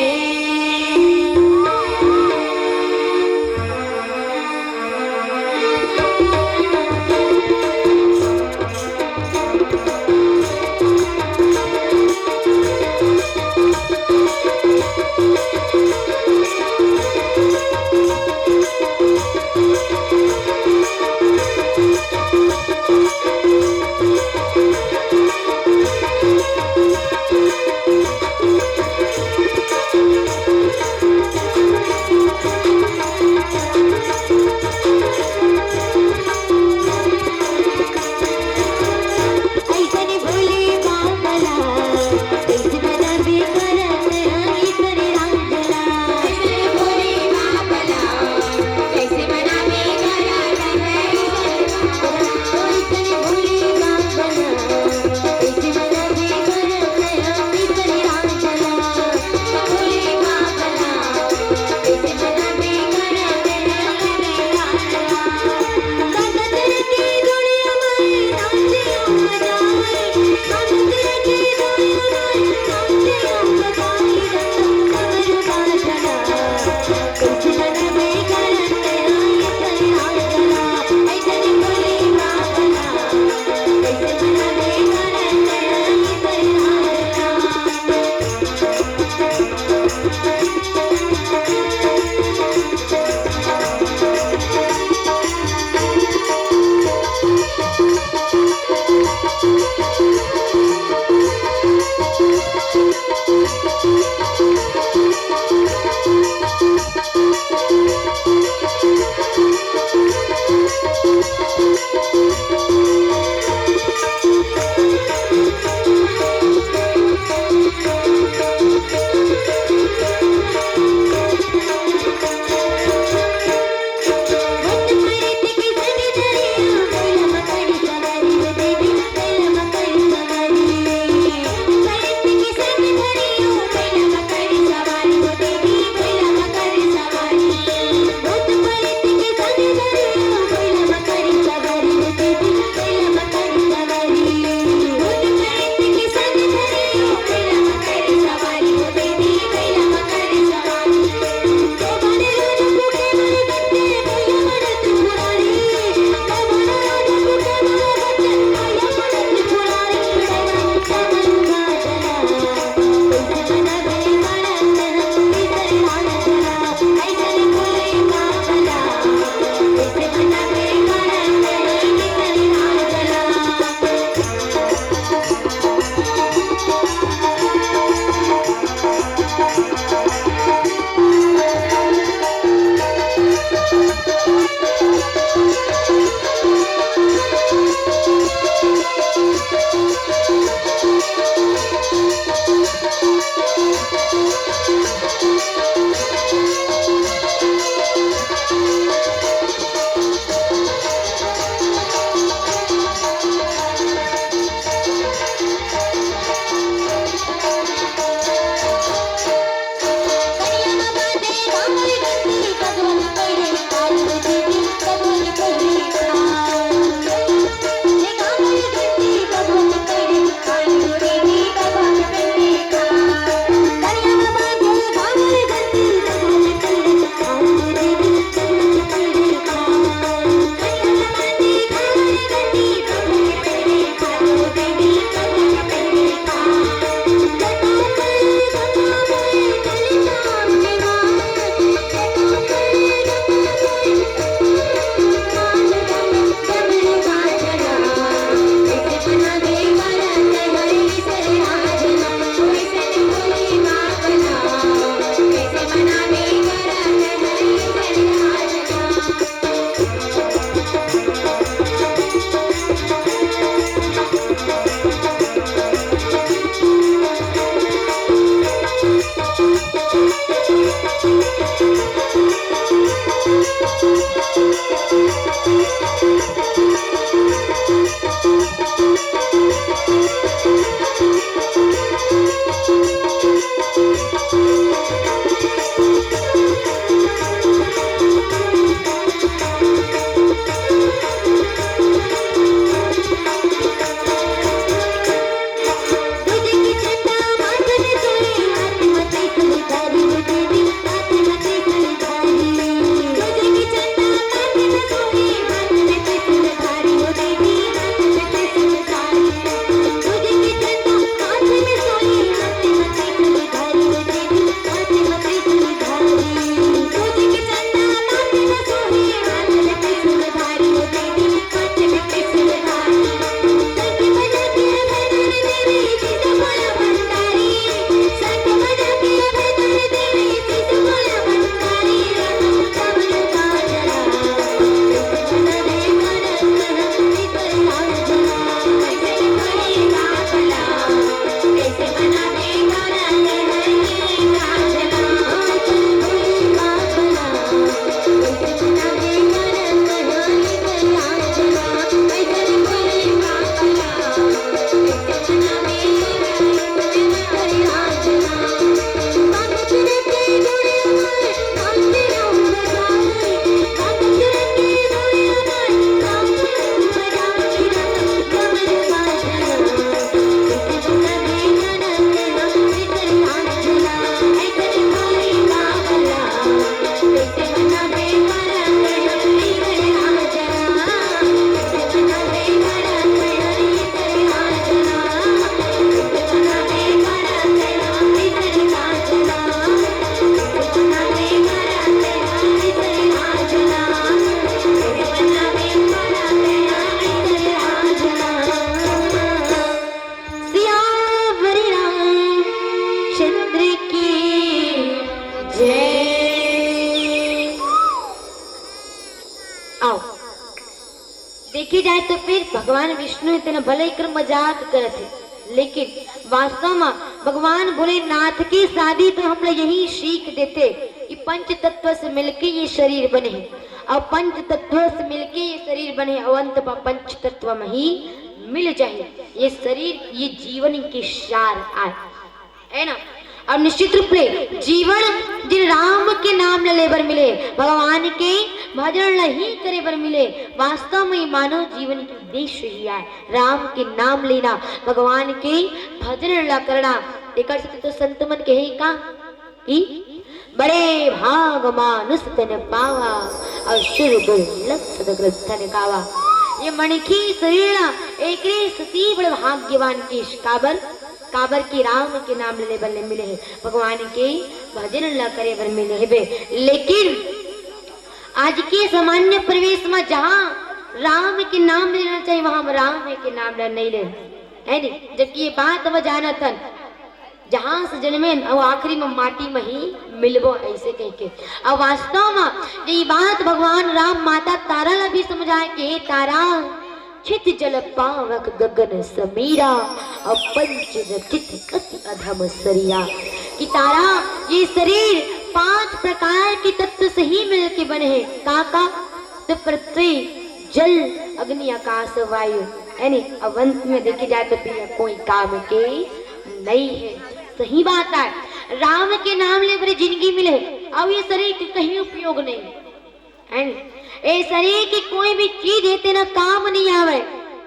आओ, देखे जाए तो फिर भगवान विष्णु इतना भले कर मजाक करत हे, लेकिन वास्तव में भगवान भोलेनाथ की शादी तो हम लोग यही सीख देते कि पंच तत्व से मिलके ये शरीर बने हैं और पंच तत्व से मिलके ये शरीर बने और अंत में पंच तत्व में ही मिल जाए। ये शरीर, ये जीवन के सार आए, है ना? अब निश्चित रूप ले जीवन जिन राम के नाम ल ले बर मिले, भगवान के भजन ल ही करे बर मिले। वास्तव में मानव जीवन के उद्देश्य ही आय राम के नाम लेना, भगवान के भजन ल करना। एकर सेती तो संत मन कहे का कि बड़े भाग मानुष तन पावा, अउ सुर दुर्लभ सदगत धन गावा। ये मनखी शरीर ला एकरे सेती बड़े भाग्यवान के काबर, काबर कि राम के नाम लेने बर मिले हे, भगवान के भजन ला करे बर मिले हेबे। लेकिन आज के सामान्य परिवेश में जहाँ राम के नाम लेना चाहिए, वहाँ हम राम के नाम ला नहीं ले, है नी? जबकि ये बात हम जानत हन, जहाँ से जन्मेन अउ आखिरी में माटी में ही मिलबो, ऐसे कह के। अब वास्तव में ये बात भगवान राम माता तारा ला भी समझाए कि हे तारा, छित जल पावक गगन समीरा, अउ पंच रचित अति अधम सरीरा। कि तारा, ये शरीर पांच प्रकार के तत्व से ही मिलके बने हैं। का का? तो पृथ्वी, जल, अग्नि, आकाश, वायु, यानी अब अंत में देखे जाए तो फिर कोई काम के नहीं है। सही बात है, राम के नाम ले बड़े जिंदगी मिले, अब ये शरीर के कहीं उपयोग नहीं है। ए शरीर की कोई भी चीज है तेना काम नहीं आवे।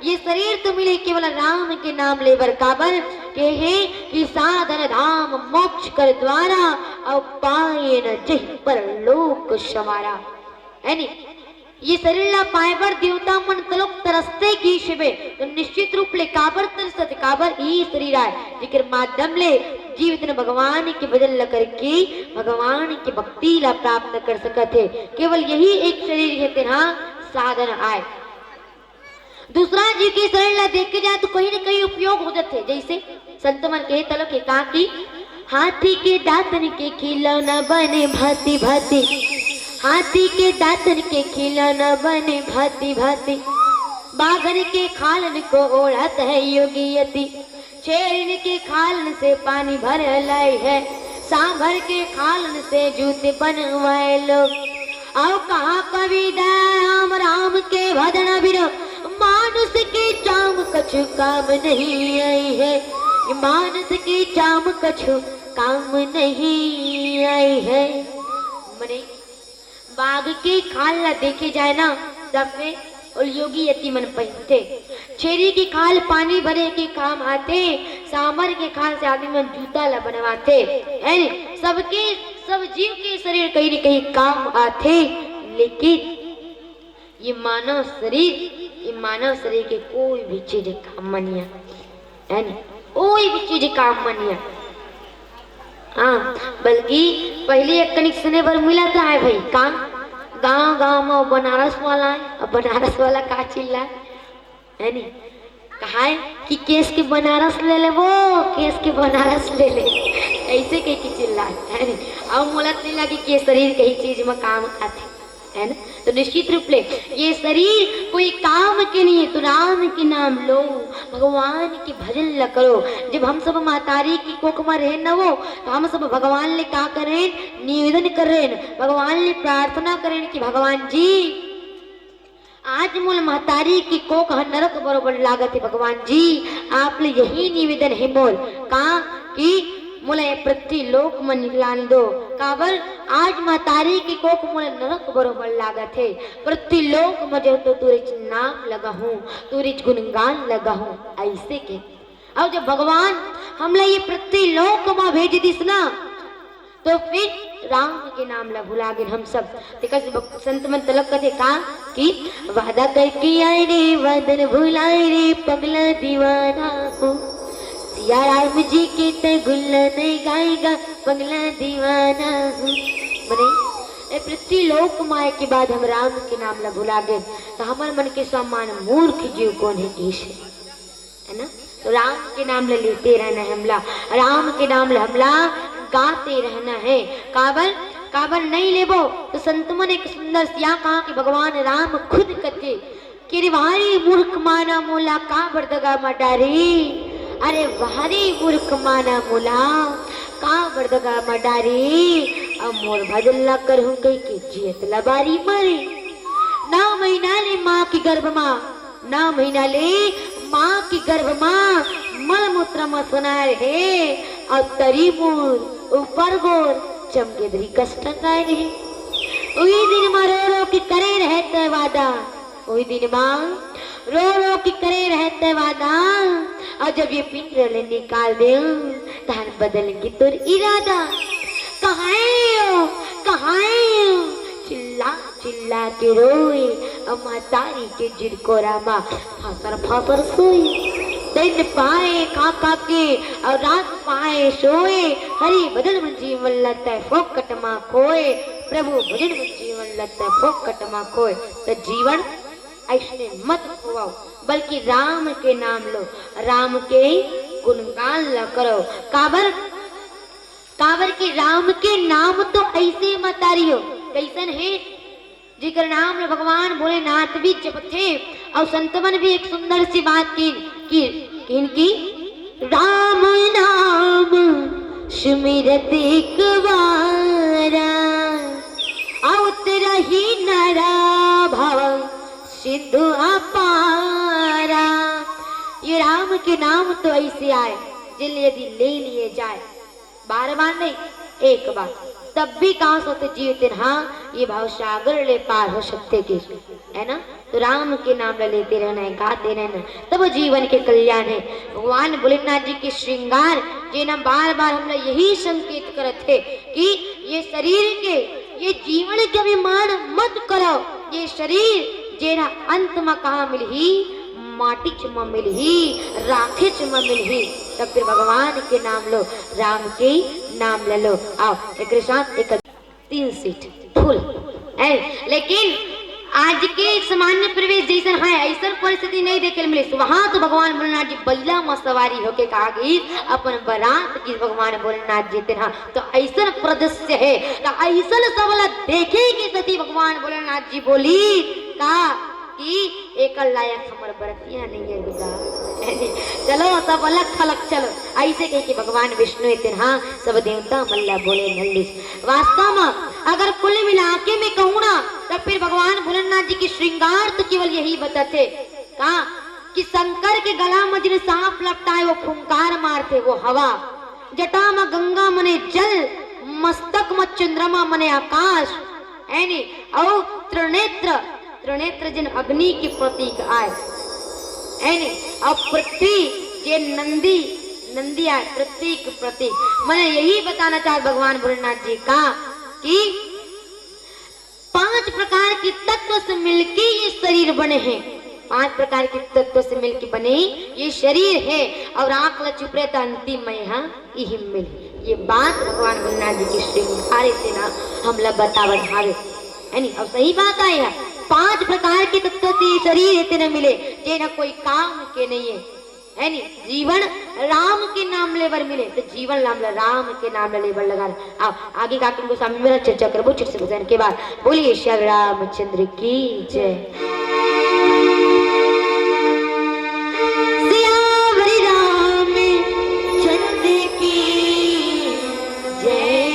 ये शरीर तो मिले केवल राम के नाम ले बर, काबर के हे कि साधन धाम मोक्ष कर द्वारा, अब पाए न जही परलोक संवारा। है नी? ये शरीर ला पाए बर देवता मन तलोक तरसते गिस हेबे, तो निश्चित रूप ले काबर तरसत, काबर ई शरीर आय, जेकर माध्यम ले जीव इतना भगवान के भजन ल करके भगवान के भक्ति ला प्राप्त कर सकत हे। केवल यही एक शरीर हे, तेहा साधन आय। दूसरा जीव के शरीर ला देखे जाए तो कहीं न कहीं उपयोग हो जाथे, जैसे संत मन के तलो के का कि हाथी के दांतन के खिलौना बने भांति भांति, हाथी के दांतन के खिलौना बने भांति भांति, बाघन के खालन को ओढ़त है योगी यति, छेरिन के खालन से पानी भर लाई है, सांभर के खालन से जूते बनवाए लोग। अउ कहा कवि दयाराम, राम के भजन बिन मानुष के चाम कछु काम नहीं आई है, मानुष के चाम कछु काम नहीं आई है। मने बाघ के खाल ला देखे जाए ना, तब में ओल योगी यति मन पहिनथे। छेरी के खाल पानी भरे के काम आथे, सांभर के खाल से आदमी मन जूता ला बनवाथे। है नी? सबके, सब जीव के शरीर कहीं न कहीं काम आथे, लेकिन ये मानव शरीर, ये मानव शरीर के कोई भी चीज काम म नहीं आय, है नी? कोई भी चीज काम म नहीं आय। हाँ, बल्कि पहले एक कनिक सुने बर मिलत हे भाई, का गांव गांव में बनारस वाला आय, अब बनारस वाला का चिल्लाय, है नी? कहाय कि केस के बनारस ले ले वो, केस के बनारस ले ले, ऐसे कह के चिल्लाय, है नी? अब मोला तो नहीं लगे कि ये शरीर कहीं चीज में काम आथे, है ना? तो निश्चित रूप ले ये शरीर कोई काम के नहीं है, तो राम के नाम लो, भगवान के भजन ल करो। जब हम सब महतारी के कोख में रहेन न वो, तो हम सब भगवान ले का करेन? निवेदन करेन, भगवान ले प्रार्थना करेन कि भगवान जी, आज मोला महतारी के कोख ह नरक बरोबर लागत हे। भगवान जी, आप ले यही निवेदन हे मोर, का कि मोला ये पृथ्वी लोक म निकलान दो, काबर आज महतारी के कोख मोला नरक बरोबर लागत हे। पृथ्वी लोक म जो तो तुरेच नाम लगाहूं, तुरेच गुणगान लगाहूं, ऐसे के। अउ जब भगवान हमला ये पृथ्वी लोक म भेज दिस ना, तो फिर राम के नाम ला भुला गेन हम सब। तेकर से भक-, संत मन तलक कथे का कि वादा करके आए रे, वादन भुलाए रे, पगला दीवाना हो। सिया राम जी के ते गुल्ला नहीं गाएगा, पगला दीवाना हो। मने, ए पृथ्वी लोक म आए के बाद हम राम के नाम ला भुला गेन, तो हमर मन के समान मूर्ख जीव कोन हे, ईश हे। है ना? तो राम के नाम ल लेते रहना है हमला, राम के नाम ल हमला गाते रहना है। काबर? काबर नहीं लेबो? तो संत मन एक सुंदर सिया कहा कि भगवान राम खुद कथे कि "अरे भारी मूर्ख माना मोला, काबर दगा म डारी।" अरे भारी मूर्ख माना मोला, काबर दगा म डारी। अब मोर भजन ला करहूं कहिके जियत ला बारी मारे। नौ महीना ले माँ के गर्भ मा, नौ महीना ले माँ के गर्भ मा मलमूत्र म सोनाय रहे। अउ तरी मोर ऊपर गोर चमके धरी कष्ट काय रहे। उही दिन मा रो रो के करे रहे तय वादा, उही दिन मा रो रो के करे रहे तय वादा। अउ जब ये पिंजरा ले निकाल देव, तहन बदल गे तोर इरादा। कहाए ओ, कहाए ओ, चिल्ला चिल्ला के रोए, अउ महतारी के जिरकोरा मा फांसर फांसर सोए। दिन पाए खा खा के, अउ रात पाए सोए, हरि भजन म जीवन ल तय फोकट मा खोए। प्रभु भजन म जीवन ल तय फोकट मा खोए। त जीवन अइसने मत खोवव, बल्कि राम के नाम लो, राम के गुणगान ल करो। काबर, काबर कि राम के नाम तो अइसे महतारी हो, कइसन हे, जेकर नाम ल भगवान भोलेनाथ भी जपथे। अउ संत मन भी एक सुंदर सी बात किहिन कि, किहिन कि, "राम नाम सुमिरत एक बारा, अउ उतरहि नरा भव सिंधु अपारा।" ये राम के नाम तो अइसे आय, जेन ल यदि ले लिए जाय, बार बार नहीं, एक बार, तब भी कहाँ सकथे जीव तेन हा ये भव सागर ले पार हो सकथे कि, है ना? तो राम के नाम ल लेते रहना है, गाते रहना है, तब वो जीवन के कल्याण है। भगवान भोलेनाथ जी के श्रृंगार जेन ह बार बार हमला यही संकेत करत हे कि ये शरीर के, ये जीवन के अभिमान मत करो। ये शरीर जेन ह अंत म कहाँ मिलही? माटीच म मिलही, राखेच म मिलही। तब फिर भगवान के नाम लो, राम के नाम ले लो। आओ, एक साथ एक तीन सीट फुल। ऐ, लेकिन आज के सामान्य प्रवेश जइसन है, अइसन परिस्थिति नहीं देखे ल मिलिस। वहां तो भगवान भोलेनाथ जी बइला म सवारी होके कहा गई, अपन बरात की भगवान भोलेनाथ जी तेन हा। तो अइसन प्रदृश्य है, तो अइसन सबला देखे के सेती भगवान भोलेनाथ जी बोली का कि एकर लायक हमर बरतिया नहीं है बेटा। चलो, सब अलग थलग चलो, अइसे कहिके भगवान विष्णु तेन हा सब देवता मन ला बोले नंदिस। वास्तव में अगर कुल मिला के मैं कहूँ ना, तब फिर भगवान भोलेनाथ जी के श्रृंगार तो केवल यही बताथे का कि शंकर के गला में जिन सांप लपटाए, वो फुंकार मारथे, वो हवा, जटा में गंगा मने जल, मस्तक में चंद्रमा मने आकाश, है नी? अउ त्रिनेत्र, त्रिनेत्र जिन अग्नि के प्रतीक आय, है नी? अउ पृथ्वी जे नंदी, नंदी आय, पृथ्वी के प्रतीक। मने यही बताना चाहत भगवान भोलेनाथ जी का कि पांच प्रकार के तत्व से मिलके ये शरीर बने हैं। पांच प्रकार के तत्व से मिलके बने ये शरीर है। अउ आंख ल चुपरे त अंतिम में हा इही मिल। ये बात भगवान भोलेनाथ जी के श्रृंगार तेन हा हमला बतावत हावे, है नी? अउ सही बात आय हा, पांच प्रकार के तत्व से ये शरीर तेन हा मिले, जेन हा कोई काम के नहीं है, है नी? जीवन राम के नाम लेबर मिले, तो जीवन ला हमला राम के नाम ला लेबर लगा। आओ, आगे का तुमको स्वामी मेरा चर्चा करबो, चिट से भजन के बाद। बोलिए श्री रामचंद्र की जय। सियावर रामचंद्र की जय।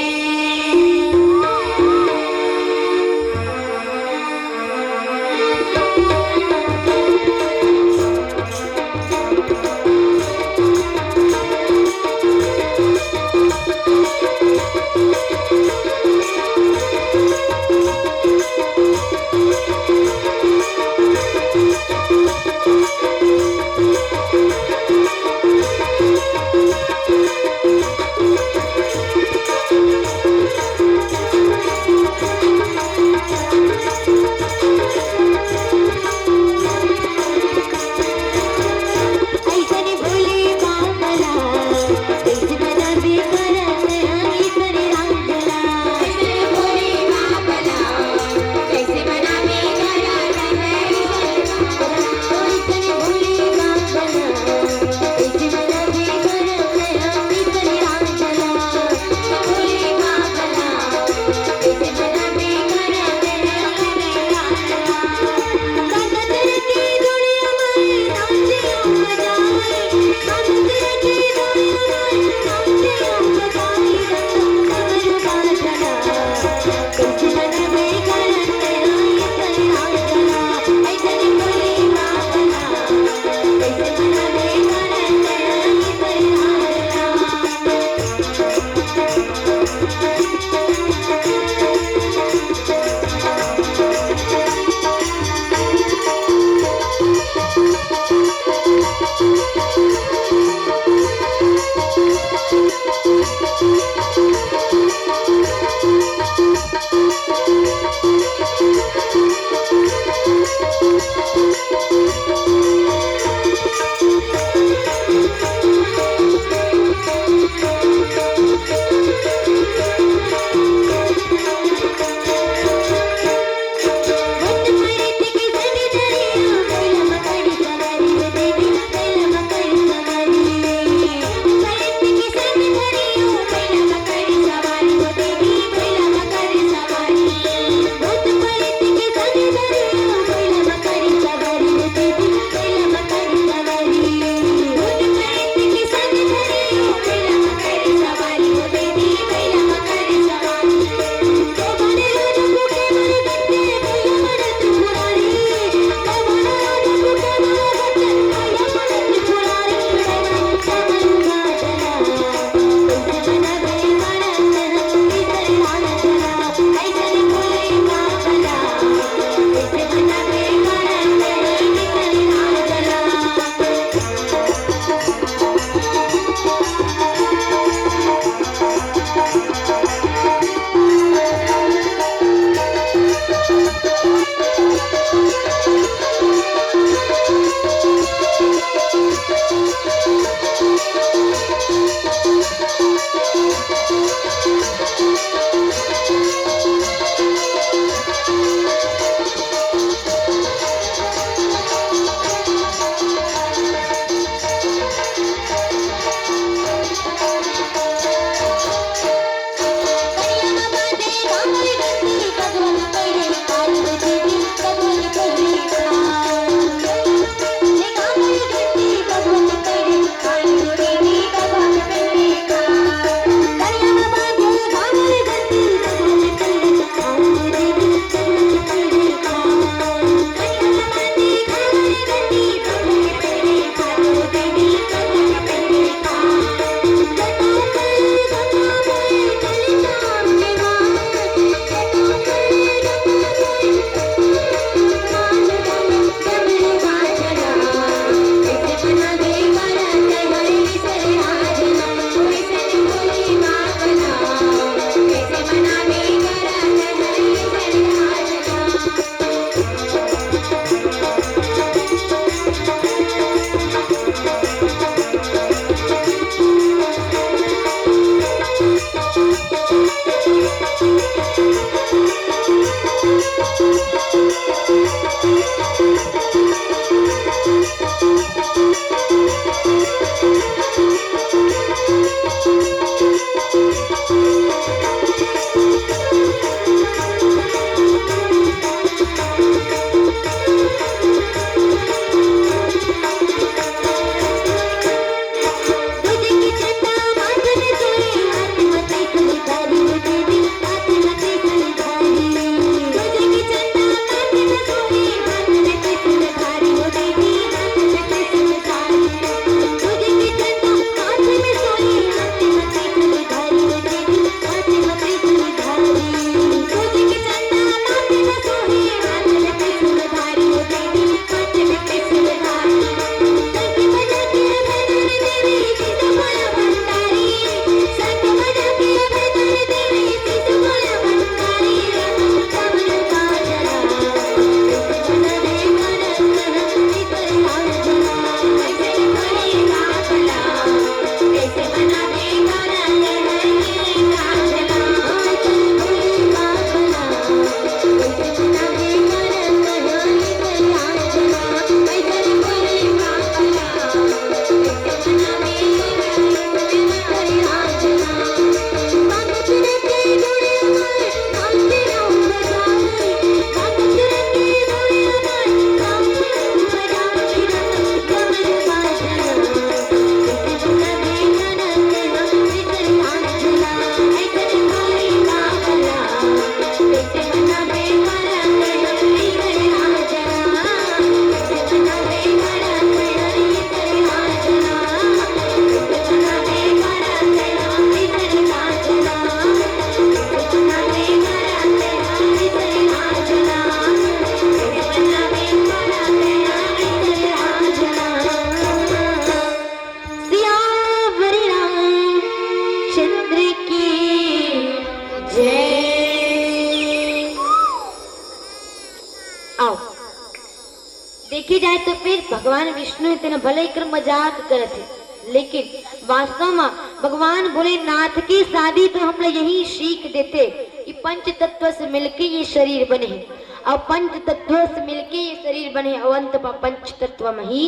देखे जाए तो फिर भगवान विष्णु तेन भले एकर मजाक करत हे, लेकिन वास्तव में भगवान भोलेनाथ की शादी तो हमला यही सीख देथे कि पंच तत्व से मिलके ये शरीर बने हे, और पंच तत्व से मिलके ये शरीर बने हे, और अंत में पंच तत्व में ही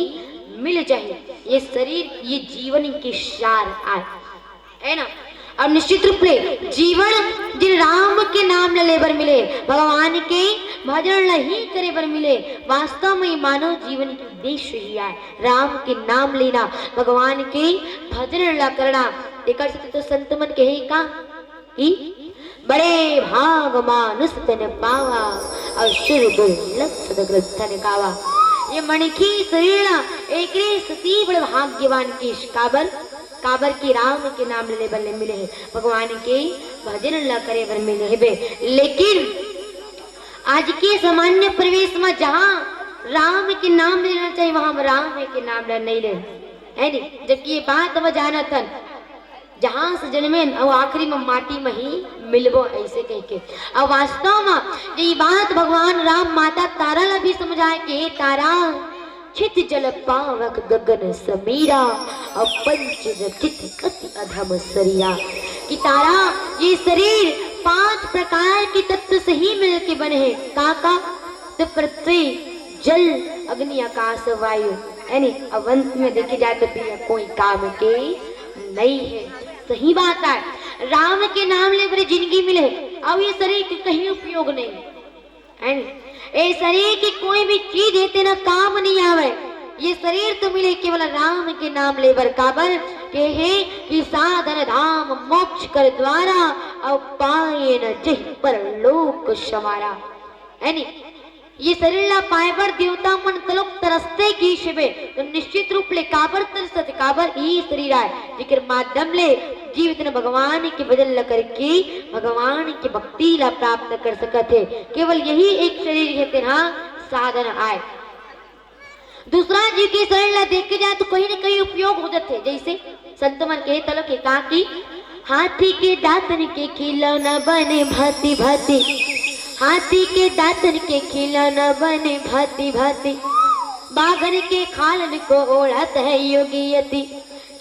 मिल जाए ये शरीर, ये जीवन के सार आय। है ना? अब निश्चित रूप ले जीवन जिन राम के नाम ल ले बर मिले, भगवान के भजन ल ही करे बर मिले। वास्तव में ये मानव जीवन के उद्देश्य ही आय, राम के नाम लेना, भगवान के भजन ल करना। एकर सेती तो संत मन कहे का कि बड़े भाग मानुष तन पावा, अउ सुर दुर्लभ सदगत धन कावा। ये मनखी शरीर ला एकरे सेती बड़ भाग्यवान किहिस। काबर? काबर कि राम के नाम लेने बर ले मिले हे, भगवान के भजन ला करे बर मिले हेबे। लेकिन आज के सामान्य परिवेश में जहाँ राम के नाम लेना चाहिए, वहाँ हम राम के नाम ला नहीं ले, है नी? जबकि ये बात हम जानत हन, जहाँ से जनमेन अउ आखिरी में माटी में ही मिलबो, ऐसे कह के। अब वास्तव में ये बात भगवान राम माता तारा ला भी समझाए कि हे तारा, छित जल पावक गगन समीरा, अउ पंच रचित कति अधम सरिया। कि तारा, ये शरीर पांच प्रकार के तत्व से ही मिलके बने हे। का का? तो पृथ्वी, जल, अग्नि, आकाश, वायु, यानी अब अंत में देखे जाए तो फिर कोई काम के नहीं है। सही बात है, राम के नाम ले बड़े जिंदगी मिले, अब ये शरीर के कहीं उपयोग नहीं है। ए शरीर की कोई भी चीज है तेना काम नहीं आवे। ये शरीर तो मिले केवल राम के नाम ले बर। काबर के हे कि साधन धाम मोक्ष कर द्वारा, अउ पाए न जहि परलोक संवारा। है नी? ये शरीर ला पाए बर देवता मन तलोक तरसते गिस हेबे, तो निश्चित रूप ले काबर तरसत, काबर ई शरीर आय, जेकर माध्यम ले जीव तेन भगवान के भजन ल करके भगवान के भक्ति ला प्राप्त कर सकत हे। केवल यही एक शरीर हे तेन हा साधन आय। दूसरा जीव के शरीर ला देखे जाए तो कहीं न कहीं उपयोग हो जाथे। जैसे संत मन के तलो के का कि हाथी के दांतन के खिलौना बने भांति भांति, हाथी के दांतन के खिलौना बने भांति भांति, बाघन के खालन को ओढ़त है योगी यति,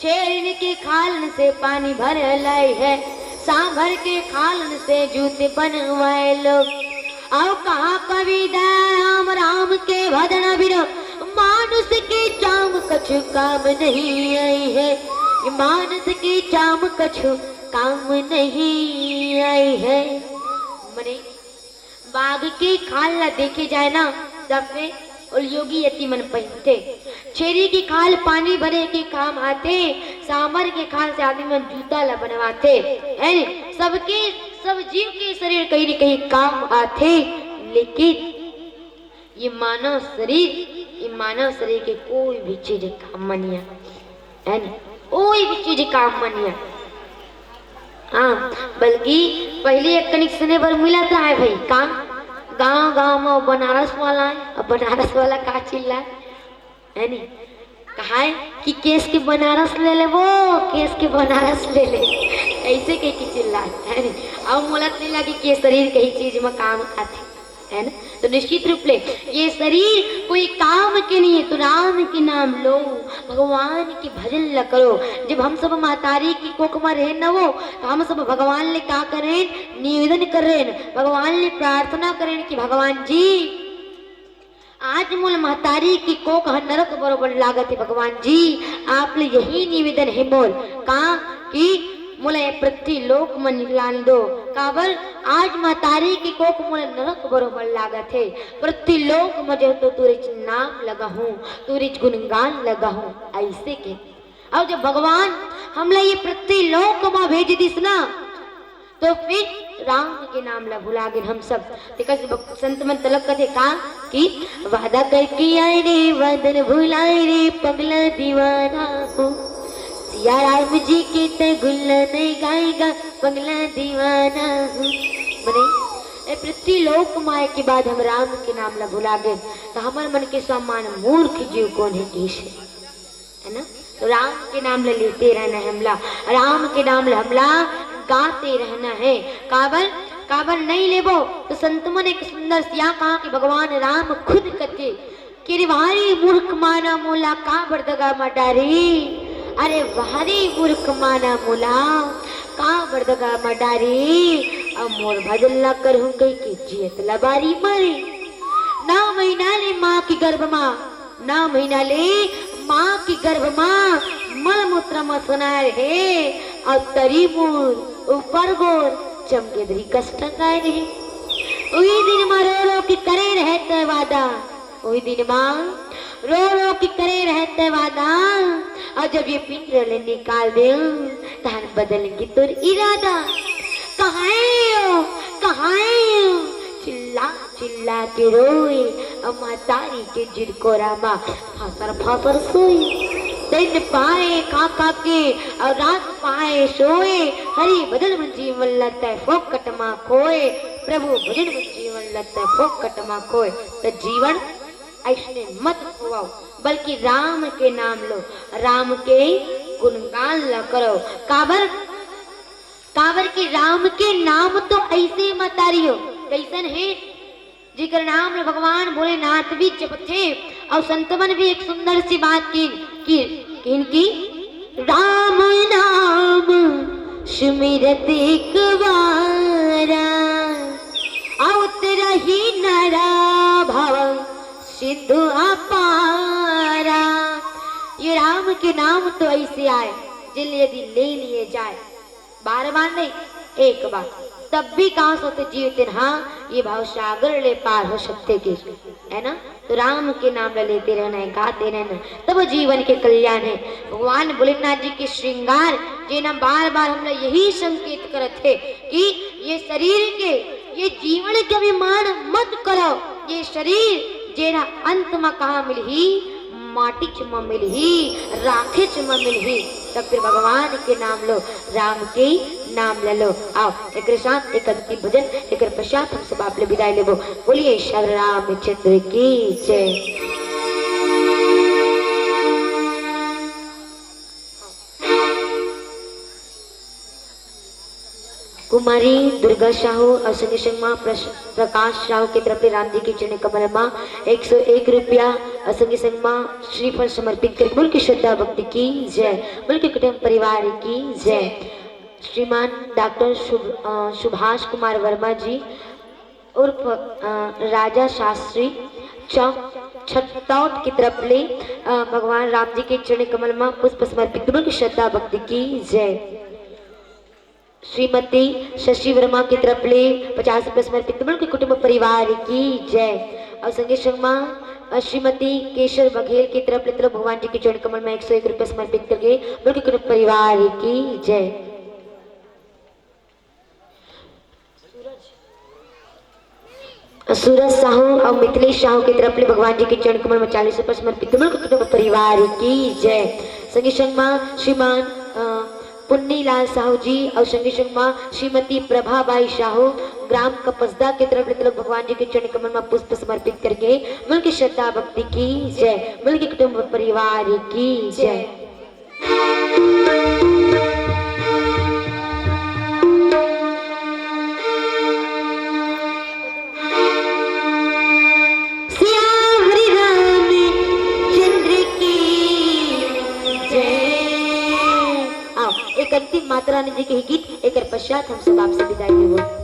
शेरन के खालन से पानी भर लाई है, सांभर के खालन से जूते बनवाए लोग। अउ कहा कवि दयाराम, राम के भजन बिन मानुष के चाम कछु काम नहीं आई है, मानुष के चाम कछु काम नहीं आई है। मने बाघ के खाल ला देखे जाए ना, तब में ओल योगी यति मन पहिनथे। छेरी के खाल पानी भरे के काम आथे, सांभर के खाल से आदमी मन जूता ला बनवाथे। है नी? सबके, सब जीव के शरीर कहीं न कहीं काम आथे, लेकिन ये मानव शरीर, ये मानव शरीर के कोई भी चीज काम म नहीं आय। है नी? कोई भी चीज काम म नहीं आय। हाँ, बल्कि पहले एक कनिक सुने बर मिलत हे भाई, का गांव गांव में बनारस वाला है, अब बनारस वाला का चिल्ला, है नी? कहा है कि केस के बनारस ले ले वो, केस के बनारस ले ले, ऐसे कह के चिल्ला, है नी? अब मोला तो नहीं लगे कि शरीर कहीं चीज में काम आथे। है ना? तो निश्चित रूप ले ये शरीर कोई काम के नहीं है, तो राम के नाम लो, भगवान के भजन ल करो। जब हम सब महतारी की कोख में रहे न वो, तो हम सब भगवान ले का करें? निवेदन करें, भगवान ले प्रार्थना करें कि भगवान जी, आज मोल महतारी की कोख ह नरक बरोबर लागत है। भगवान जी, आप ले यही निवेदन है मोल, का कि मोला ये पृथ्वी लोक म निकलान दो। काबर आज महतारी के कोख मोला नरक बरोबर लागत हे। पृथ्वी लोक म जो तो तुरेच नाम लगाहूं, तुरेच गुणगान लगाहूं, ऐसे के। अउ जब भगवान हमला ये पृथ्वी लोक म भेज दिस ना, तो फिर राम के नाम ला भुला गेन हम सब। तेकर से भक्त संत मन तलक कथे का कि वादा करके आए रे, वादन भुलाए रे, पगला दीवाना हो। सिया राम जी के ते गुल्ला नहीं गाएगा, पगला दीवाना हो। मने, ए पृथ्वी लोक माय के बाद हम राम के नाम ला भुला गेन, तो हमर मन के समान मूर्ख जीव कोन है, किहिस हे। है ना? तो राम के नाम ला लेते रहना है हमला, राम के नाम ला हमला गाते रहना है। काबर, काबर नहीं लेबो? तो संत मन एक सुंदर सिया कहा कि भगवान राम खुद कथे अरे भारी मूर्ख माना मोला काबर दगा म डारी, अरे भारी मूर्ख माना मोला काबर दगा म डारी। अब मोर भजन ला करहूं कहिके जियत ला बारी मारे। नौ महीना ले माँ के गर्भ मा, नौ महीना ले माँ के गर्भ मा मलमूत्र म सुनाए रहे। अउ तरी मोर ऊपर गोर चमके दरी कष्ट टंगाए रहे। उही दिन मा रो रो के करे रहे तय वादा, उही दिन मा रो रो के करे रहे तय वादा। अउ जब ये पिंजरा ले निकाल देव, तहन बदल गे तोर इरादा। कहाँ हो, कहाँ हो? चिल्ला चिल्ला के रोए, अउ महतारी के जिरकोरा मा फासर फासर सोए। दिन पाए खा खा के, अउ रात पाए सोए। हरि भजन म जीवन ल तय फोकट मा खोए, प्रभु भजन म जीवन ल तय फोकट मा खोए। त जीवन अइसने मत खोवव, बल्कि राम के नाम लो, राम के गुणगान ल करव। काबर? काबर कि राम के नाम तो अइसे मत तारियो। कइसन हे? जेकर नाम ल भगवान भोलेनाथ भी जपथे। अउ संतमन भी एक सुंदर सी बात किहिन, किहिन कि राम नाम सुमिरत एक बारा, अउ उतरही नरा भव सिंधु अपारा। ये राम के नाम तो अइसे आय, जेला यदि ले लिए जाय, बार बार नहीं, एक बार, तब भी कहाँ सोते जीव तेन हा ये भव सागर ले पार हो सकथे के, है ना? तो राम के नाम ल लेते रहना हे, गाते रहना हे, तब वो जीवन के कल्याण हे। भगवान भोलेनाथ जी के श्रृंगार जेन ह बार बार हमला यही संकेत करत हे कि ये शरीर के, ये जीवन के अभिमान मत करव। ये शरीर जेन ह अंत म कहाँ मिलही? माटीच म मिलही, राखेच म मिलही। तब फिर भगवान के नाम लो, राम के नाम ले लो। आओ, एकरे साथ एक अंतिम भजन, एकर पश्चात हम सब आप ले विदाई लेबो। बोलिए श्री रामचंद्र की जय। कुमारी दुर्गा साहू अउ संगे संग मा प्रश-, प्रकाश साहू के तरफ ले राम जी के चरण कमल मा एक सौ एक रुपया अउ संगे संग मा श्रीफल समर्पित करके बोल के श्रद्धा भक्ति की जय, बोल के कुटुंब परिवार की जय। श्रीमान डॉक्टर शुभ-, अ, सुभाष कुमार वर्मा जी उर्फ, अ, राजा शास्त्री चौक छतौत की तरफ ले, अ, भगवान राम जी के चरण कमल मा पुष्प समर्पित करके श्रद्धा भक्ति की जय। श्रीमती शशि वर्मा की तरफ ले पचास रुपये समर्पित करके कुटुंब परिवार की जय। अउ संगे संग मा, अ, श्रीमती केशर बघेल की तरफ ले तलो भगवान जी के चरण कमल मा एक सौ एक रुपये समर्पित करके बोल के कुटुंब परिवार की जय। सूरज साहू अउ मिथिलेश साहू के तरफ ले भगवान जी के चरण कमल मा चालीस रुपये समर्पित करके कुटुंब परिवार की जय। संगे संग मा श्रीमान, अ, पुन्नी लाल साहू जी अउ संगे संग मा श्रीमती प्रभा बाई साहू ग्राम कपसदा के तरफ ले तलो भगवान जी के चरण कमल मा पुष्प समर्पित करके बोल के श्रद्धा भक्ति की जय, बोल के कुटुंब परिवार की जय। सियावर रामचंद्र की जय। आओ, एक अंतिम माता रानी जी के ही गीत, एकर पश्चात हम सब आपसे विदाई लेबो।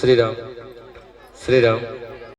श्री राम, श्री राम।